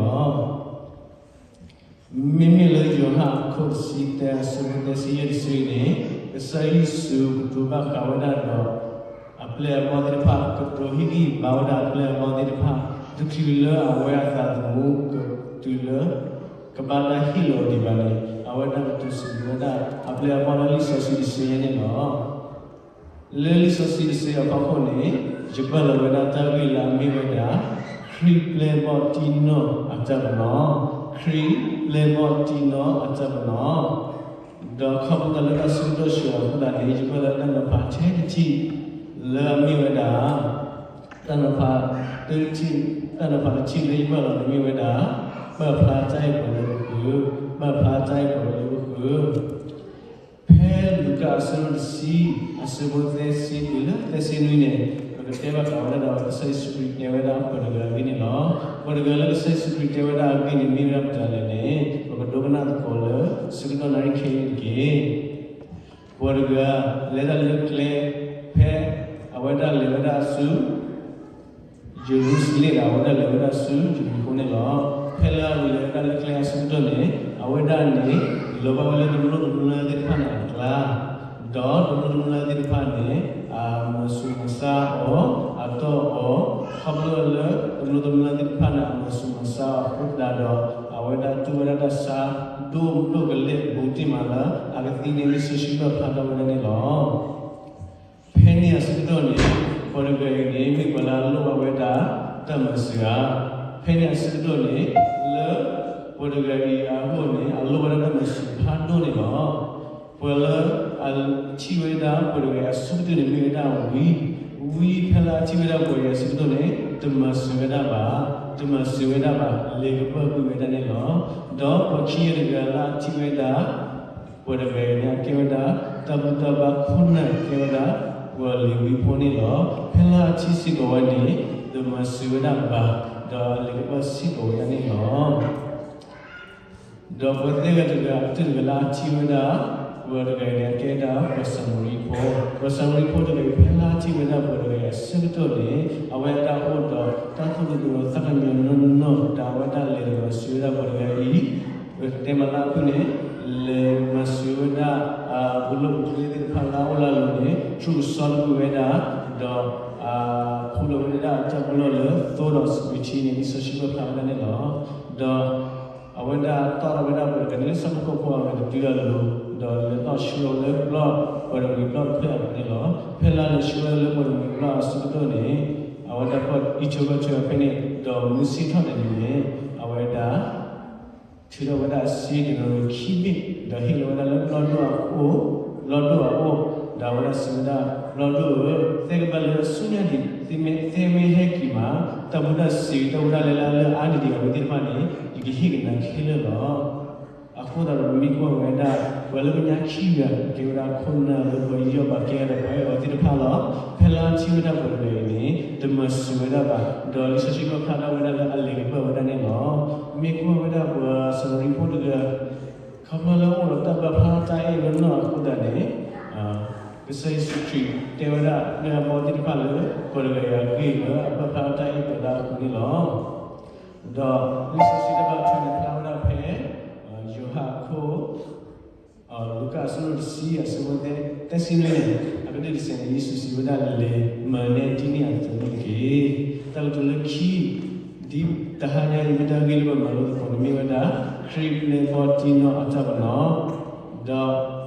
မ့မ့ၢ်လၢယိၤဟၣ်အခိၣ်တဆံသၢအဆၢဖိသၢဆံယဲၢ်တဆၢအံၤန့ၣ်, ကစၢ်ယ့ၣ်ၡူးကတိၤဘၣ်ဃးဝဲဒၣ်ဒီး အပျဲၢ်အဘီၣ်သ့ၣ်တဖၣ်, ကတိၤဟ့ၣ်ဂံၢ်ဘါဝဲဒၣ်အပျဲၢ်အဘီၣ်သ့ၣ်တဖၣ်, တချုးလၢအဝဲအသးသမူကတုၤလၢ ကဘၣ်တၢ်ဟ့ၣ်လီၤဒံးဘၣ်န့ၣ်, အဝဲဒၣ်ကတိၤစံးဘျုးဝဲဒၣ် အပျဲၢ်အဘီၣ်လၢလံာ်စီဆှံတဆၢညါန့ၣ်လီၤ. လၢလံာ်စီဆှံတဆၢအဖီခိၣ်န့ၣ်, ယပာ်လီၤဝဲဒၣ်တၢ်ဂ့ၢ်လၢအမ့ၢ်ဝဲဒၣ် ခရံာ်ပျဲၢ်ဘီၣ်တံၢ်နီၢ်အတၢ်ပနီၣ်, ခရံာ်ပျဲၢ်ဘီၣ်တံၢ်နီၢ်အတၢ်ပနီၣ်, ဒီးခီဖျိလၢတၢ်ဆၢကတီၢ်ဆှၢအဃိသတးန့ၣ် ယပာ်လီၤတၢ်နီၤဖးထဲတထံၣ် လၢအမ့ၢ်ဝဲဒၣ် တၢ်နီၤဖးတထံၣ်, တၢ်နီၤဖးတထံၣ်လၢယပာ်လီၤန့ၣ်မ့ၢ်ဝဲဒၣ် ပာ်ဖျါတၢ်အဲၣ်ပှၤလၢပဃၢၤ, ပာ်ဖျါတၢ်အဲၣ်ပှၤလၢပဃၢၤ. ဖဲလူၤကၣ်အဆၢဒိၣ်တဆံ အဆၢဖိသၢဆံတုၤလၢသၢဆံနွံန့ၣ်, ပကတဲဘၣ်ဃးဝဲဒၣ်ဒီး ကစၢ်ယ့ၣ်ၡူးခရံာ်တဲဝဲဒၣ်ပှၤတဂၤအဂ့ၢ်န့ၣ်လီၤ. ပှၤတဂၤလၢကစၢ်ယ့ၣ်ၡူးခရံာ်တဲဝဲဒၣ်အဂ့ၢ်န့ၣ် မ့ၢ်ဝဲဒၣ်မတၤလဲၣ်န့ၣ်, ပကဒိကနၣ်သကိးလၢ ဆၢကတီၢ်နၣ်ရံၣ်ခဲအံၤတက့ၢ်. ပှၤတဂၤလဲၤဒၣ်လၢကျဲ ဖဲအဝဲဒၣ်လဲၤဝဲဒၣ်ဆူ ယရူၤၡလ့ၣ်ဒီး အဝဲဒၣ်လဲၤဝဲဒၣ်ဆူယရံၤဃိၤန့ၣ်လီၤ. ဖဲလၢအလဲၤဝဲဒၣ်လၢကျဲအဆၢကတီၢ်န့ၣ်, အဝဲဒၣ်န့ၣ် လီၤဘၣ်ဝဲလၢတလိၣ်တမျၢသ့ၣ်တဖၣ်န့ၣ်အကျါ, ဒီးတလိၣ်တမျၢသ့ၣ်တဖၣ်န့ၣ် အမၤဆူးမၤဆါအီၤ, အတီၢ်အီၤ, ခီဖျိလၢတလိၣ်တမျၢသ့ၣ်တဖၣ်န့ၣ် အမၤဆူးမၤဆါအီၤအဃိသတးဒီး, အဝဲဒၣ်တူၢ်ဝဲဒၣ်တၢ်ဆါဒိၣ်ဒိၣ်ကလဲာ်ဘူးတ့ၢ်မးလၢ အကသံန့ၣ် လံာ်စီဆှံပာ်ဖျါထီၣ်ဝဲဒၣ်န့ၣ်လီၤ. ဖဲန့ၣ်အဆၢကတီၢ်န့ၣ်, ပှၤတဂၤအံၤန့ၣ် မ့ၢ်ပှၤလၢအလိၣ်ဘၣ်ဝဲဒၣ်တၢ်မၤစၢၤဧါ. ဖဲန့ၣ်အဆၢကတီၢ်န့ၣ်, လၢပှၤတဂၤအံၤအဂီၢ်န့ၣ် အလိၣ်ဝဲဒၣ်တၢ်မၤစၢၤဖးဒိၣ်န့ၣ်လီၤ. ပှၤလၢအထံၣ်ဝဲဒၣ်ပှၤတဂၤအဆၢကတီၢ်န့ၣ် မ့ၢ်ဝဲဒၣ်ဝံ, ဝံဖဲလၢအထံၣ်ဝဲဒၣ်ပှၤတဂၤအဆၢကတီၢ်န့ၣ် တမၤစၢၤဝဲဒၣ်ဘၣ်, တမၤစၢၤဝဲဒၣ်ဘၣ်, လဲၤကပၢၢ်ကွံာ်ဝဲဒၣ်န့ၣ်လီၤ. ဒီးပှၤခံဂၤတဂၤလၢအထံၣ်ဝဲဒၣ် ပှၤတဂၤအံၤန့ၣ် အကဲဝဲဒၣ် တၢ်ဘူၣ်တၢ်ဘါခိၣ်နၢ် ကဲဝဲဒၣ် ပှၤလ့ၤဝံဖိန့ၣ်လီၤ. ဖဲလၢအထံၣ်စ့ၢ်ကီးဝဲန့ၣ် တမၤစၢၤဝဲဒၣ်ဘၣ်, ဒီးအလဲၤကပၢၢ်စ့ၢ်ကီးဝဲဒၣ်န့ၣ်လီၤ. ဒီးပှၤသၢဂၤတဂၤ တဂၤလၢအထံၣ်ဝဲဒၣ် ပှၤတဂၤအံၤန့ၣ် အကဲဝဲဒၣ်ပှၤစၤမရံဖိ, ပှၤစၤမရံဖိတဂၤအံၤ ဖဲလၢအထံၣ်ဝဲဒၣ်ပှၤတဂၤအံၤအဆၢကတီၢ်န့ၣ် အဝဲဒၣ်အိၣ်ဒီးတၢ်သူၣ်ကညီၤသးကညီၤနီၢ်နီၢ် ဒီးအဝဲဒၣ်လဲၤမၤစၢၤဝဲဒၣ်ပှၤတဂၤအံၤ ပတဲမးလၢအဖုၣ်န့ၣ် လဲၤမၤစၢၤဝဲဒၣ် ပလိၣ်ပကျဲသ့ၣ်တဖၣ်လၢအအိၣ်လၢအလိၤန့ၣ် ထုကစီတကွံာ်ဝဲဒၣ်, ဒီး ဖူလီၤဝဲဒၣ်အတၢ်ပလီၢ်လၢသိဒီးစပံးထံန့ၣ် လံာ်စီဆှံပာ်ဖျါဝဲဒၣ်န့ၣ်လီၤ. ဒီးအဝဲဒၣ်တီၣ်ထီၣ်ဝဲဒၣ်ပှၤတဂၤန့ၣ်လၢဆၣ်ဖိကီၢ်ဖိအဂၤတဒုအလိၤ, ဒီးလဲၤတီၣ်ဆှၢအီၤလၢပျီပှၤတမှံၤပျီတဖျၢၣ်အပူၤန့ၣ်လီၤ. ဖဲလၢလဲၤဆှၢဝဲဒၣ်လၢပှၤတမှံၤပျီအဆၢကတီၢ်န့ၣ် အဝဲဒၣ်ပှၤအံးထွဲကွၢ်ထွဲအီၤဖဲန့ၣ် ဒီးမုၢ်ဆ့ၣ်ထီၣ်တနံၤန့ၣ် အဝဲဒၣ် ထုးထီၣ်ဝဲဒၣ်အစ့တနီၤခံဘ့ၣ်, ဒီးဟ့ၣ်လီၤဝဲဒၣ်လၢပျီဒိၣ်အအိၣ်, ပျီဒိၣ်အအိၣ်, ဒီးအဝဲဒၣ်စံးဝဲဒၣ် ပျီဒိၣ်ဧၢ, သ့ၣ်ကဘၣ်လဲၤဆူညါဒံး, သ့မ့ၢ်ဟဲက့ၤမး တၢ်ဘူၣ်တၢ်စံး တၢ်ဝဲဒၣ်လဲၤလၢအါန့ၢ်ဒံး အဝဲသ့ၣ်တဖၣ်န့ၣ် ယကဟ့ၣ်က့ၤနၤခဲလၢာ်လီၤ. အဃိသတးဒီး ပမ့ၢ်ကွၢ်ဝဲဒၣ် ပှၤလၢပညါခံဂၤ ကဲဝဲဒၣ်ခိၣ်နၢ်လၢပှၤယူးယီၣ်ပာ်ကဲဒီးပှၤအဲၣ်အီၤသ့ၣ်တဖၣ်လီၤ. ဖဲလၢအထံၣ်ဝဲဒၣ်ပှၤတဂၤအံၤန့ၣ် တမၤစၢၤဝဲဒၣ်ဘၣ်, ဒီးလံာ်စီဆှံပာ်ဖျါထီၣ်ဝဲဒၣ်လၢအလဲၤကပၢၢ်ဝဲဒၣ်န့ၣ်လီၤ. မ့ၢ်ကွၢ်ဝဲဒၣ်ပှၤစၤမရံဖိတဂၤ ခီဖျိလၢအိၣ်ဒီးတၢ်ပာ်ဖျါတၢ်အဲၣ်လၢနီၢ်အဃိသတးန့ၣ်, ကစၢ်ယ့ၣ်ၡူးခရံာ်တဲဝဲဒၣ် လၢအဘီသ့ၣ်တဖၣ်လၢ ပှၤတဂၤအံၤအဂ့ၢ်လၢအပာ်ဖျါတၢ်အဲၣ်ပှၤလၢအဃိန့ၣ်လီၤ. ဒီးလံာ်စီဆှံတဖၣ်ထွဲန့ၣ်ဖျါဝဲဒၣ်ဖဲ ယိၤဟၣ်အခိၣ် လူၤကၣ်အဆၢဒိၣ်တဆံအဆၢဖိသၢဆံနွံန့ၣ်, အကတၢၢ်တစဲးန့ၣ် ယ့ၣ်ၡူးစံးဝဲဒၣ်လၢ မၤနဲဒ်န့ၣ်အသိးန့ၣ်တက့ၢ်. တၢ်ကတိၤလၢခံ ဒ်တဟါညါအံၤ မ့ၢ်တၢ်ဂ့ၢ်လၢပမၤလိသကိးန့ၣ် မ့ၢ်ဝဲဒၣ်ခရံာ်ပျဲဘီတံၢ်နီၣ်အတၢ်ပနီၣ်,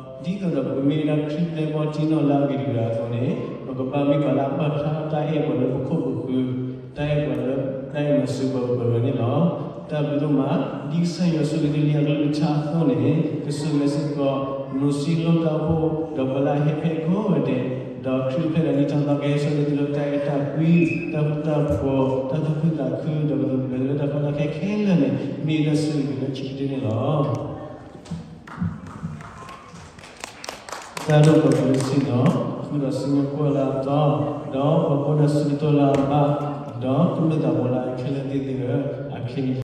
ဒီးဒ်သိးဒီးပကမ့ၢ်ဝဲဒၣ်ခရံာ်ပျဲဘီတံၢ်နီၣ်လၢအဂ့ၤတဂၤအသိးန့ၣ်, ပကဘၣ်မ့ၢ်ပှၤလၢအပာ်ဖျါတၢ်အဲၣ်ပှၤလၢပခိၣ်ပဃၢၤ, တၢ်အဲၣ်ပှၤလၢတၢ်အဲၣ်မၤစၢၤပှၤဂၤန့ၣ်လီၤ. တၢ်ဘျုးဒိၣ်မး, ဒ်ကစၢ်ယွၤဆိၣ်ဂ့ၤသုလၢအကလုၢ်ကထါအသိးန့ၣ်, ကဆိၣ်ဂ့ၤစ့ၢ်ကီး မိၤၡ့လိၣ်တၢ်အိၣ်ဖှိၣ် ဒီးပှၤလၢအဟဲဖဲအဂီၢ်ဝဲဒဲး, ဒီးခရံာ်အိၣ်ဖျဲၣ်ဒီးနံၣ်ထီၣ်သီကဟဲဆှၢန့ၢ်သုလၢတၢ်အဲၣ်တၢ်ကွံ, တၢ်ဃူတၢ်ဖိး, တၢ်သူၣ်ခုသးခု, ဒီးကဒိးလၢတၢ်ကီတၢ်ခဲခဲလၢာ်န့ၣ် မ့ၢ်တၢ်ဆိၣ်ဂ့ၤလၢခံကတၢၢ်န့ၣ်လီၤ. တၢ်ဒိၣ်ကီၤပလ့ဆ့ၣ်နီၤ, ဃုာ်ဒီးစံၣ်ညီၣ်ကွီၢ်လၢအတီ, ဒီးပှၤဘီဒီးဆၢကတီၢ်လၢအဘၣ်, ဒီးကမျၢၢ်သးပှၢ်လၢအခဲလၢာ်သ့ၣ်သုဧၢ, အခဲအံၤ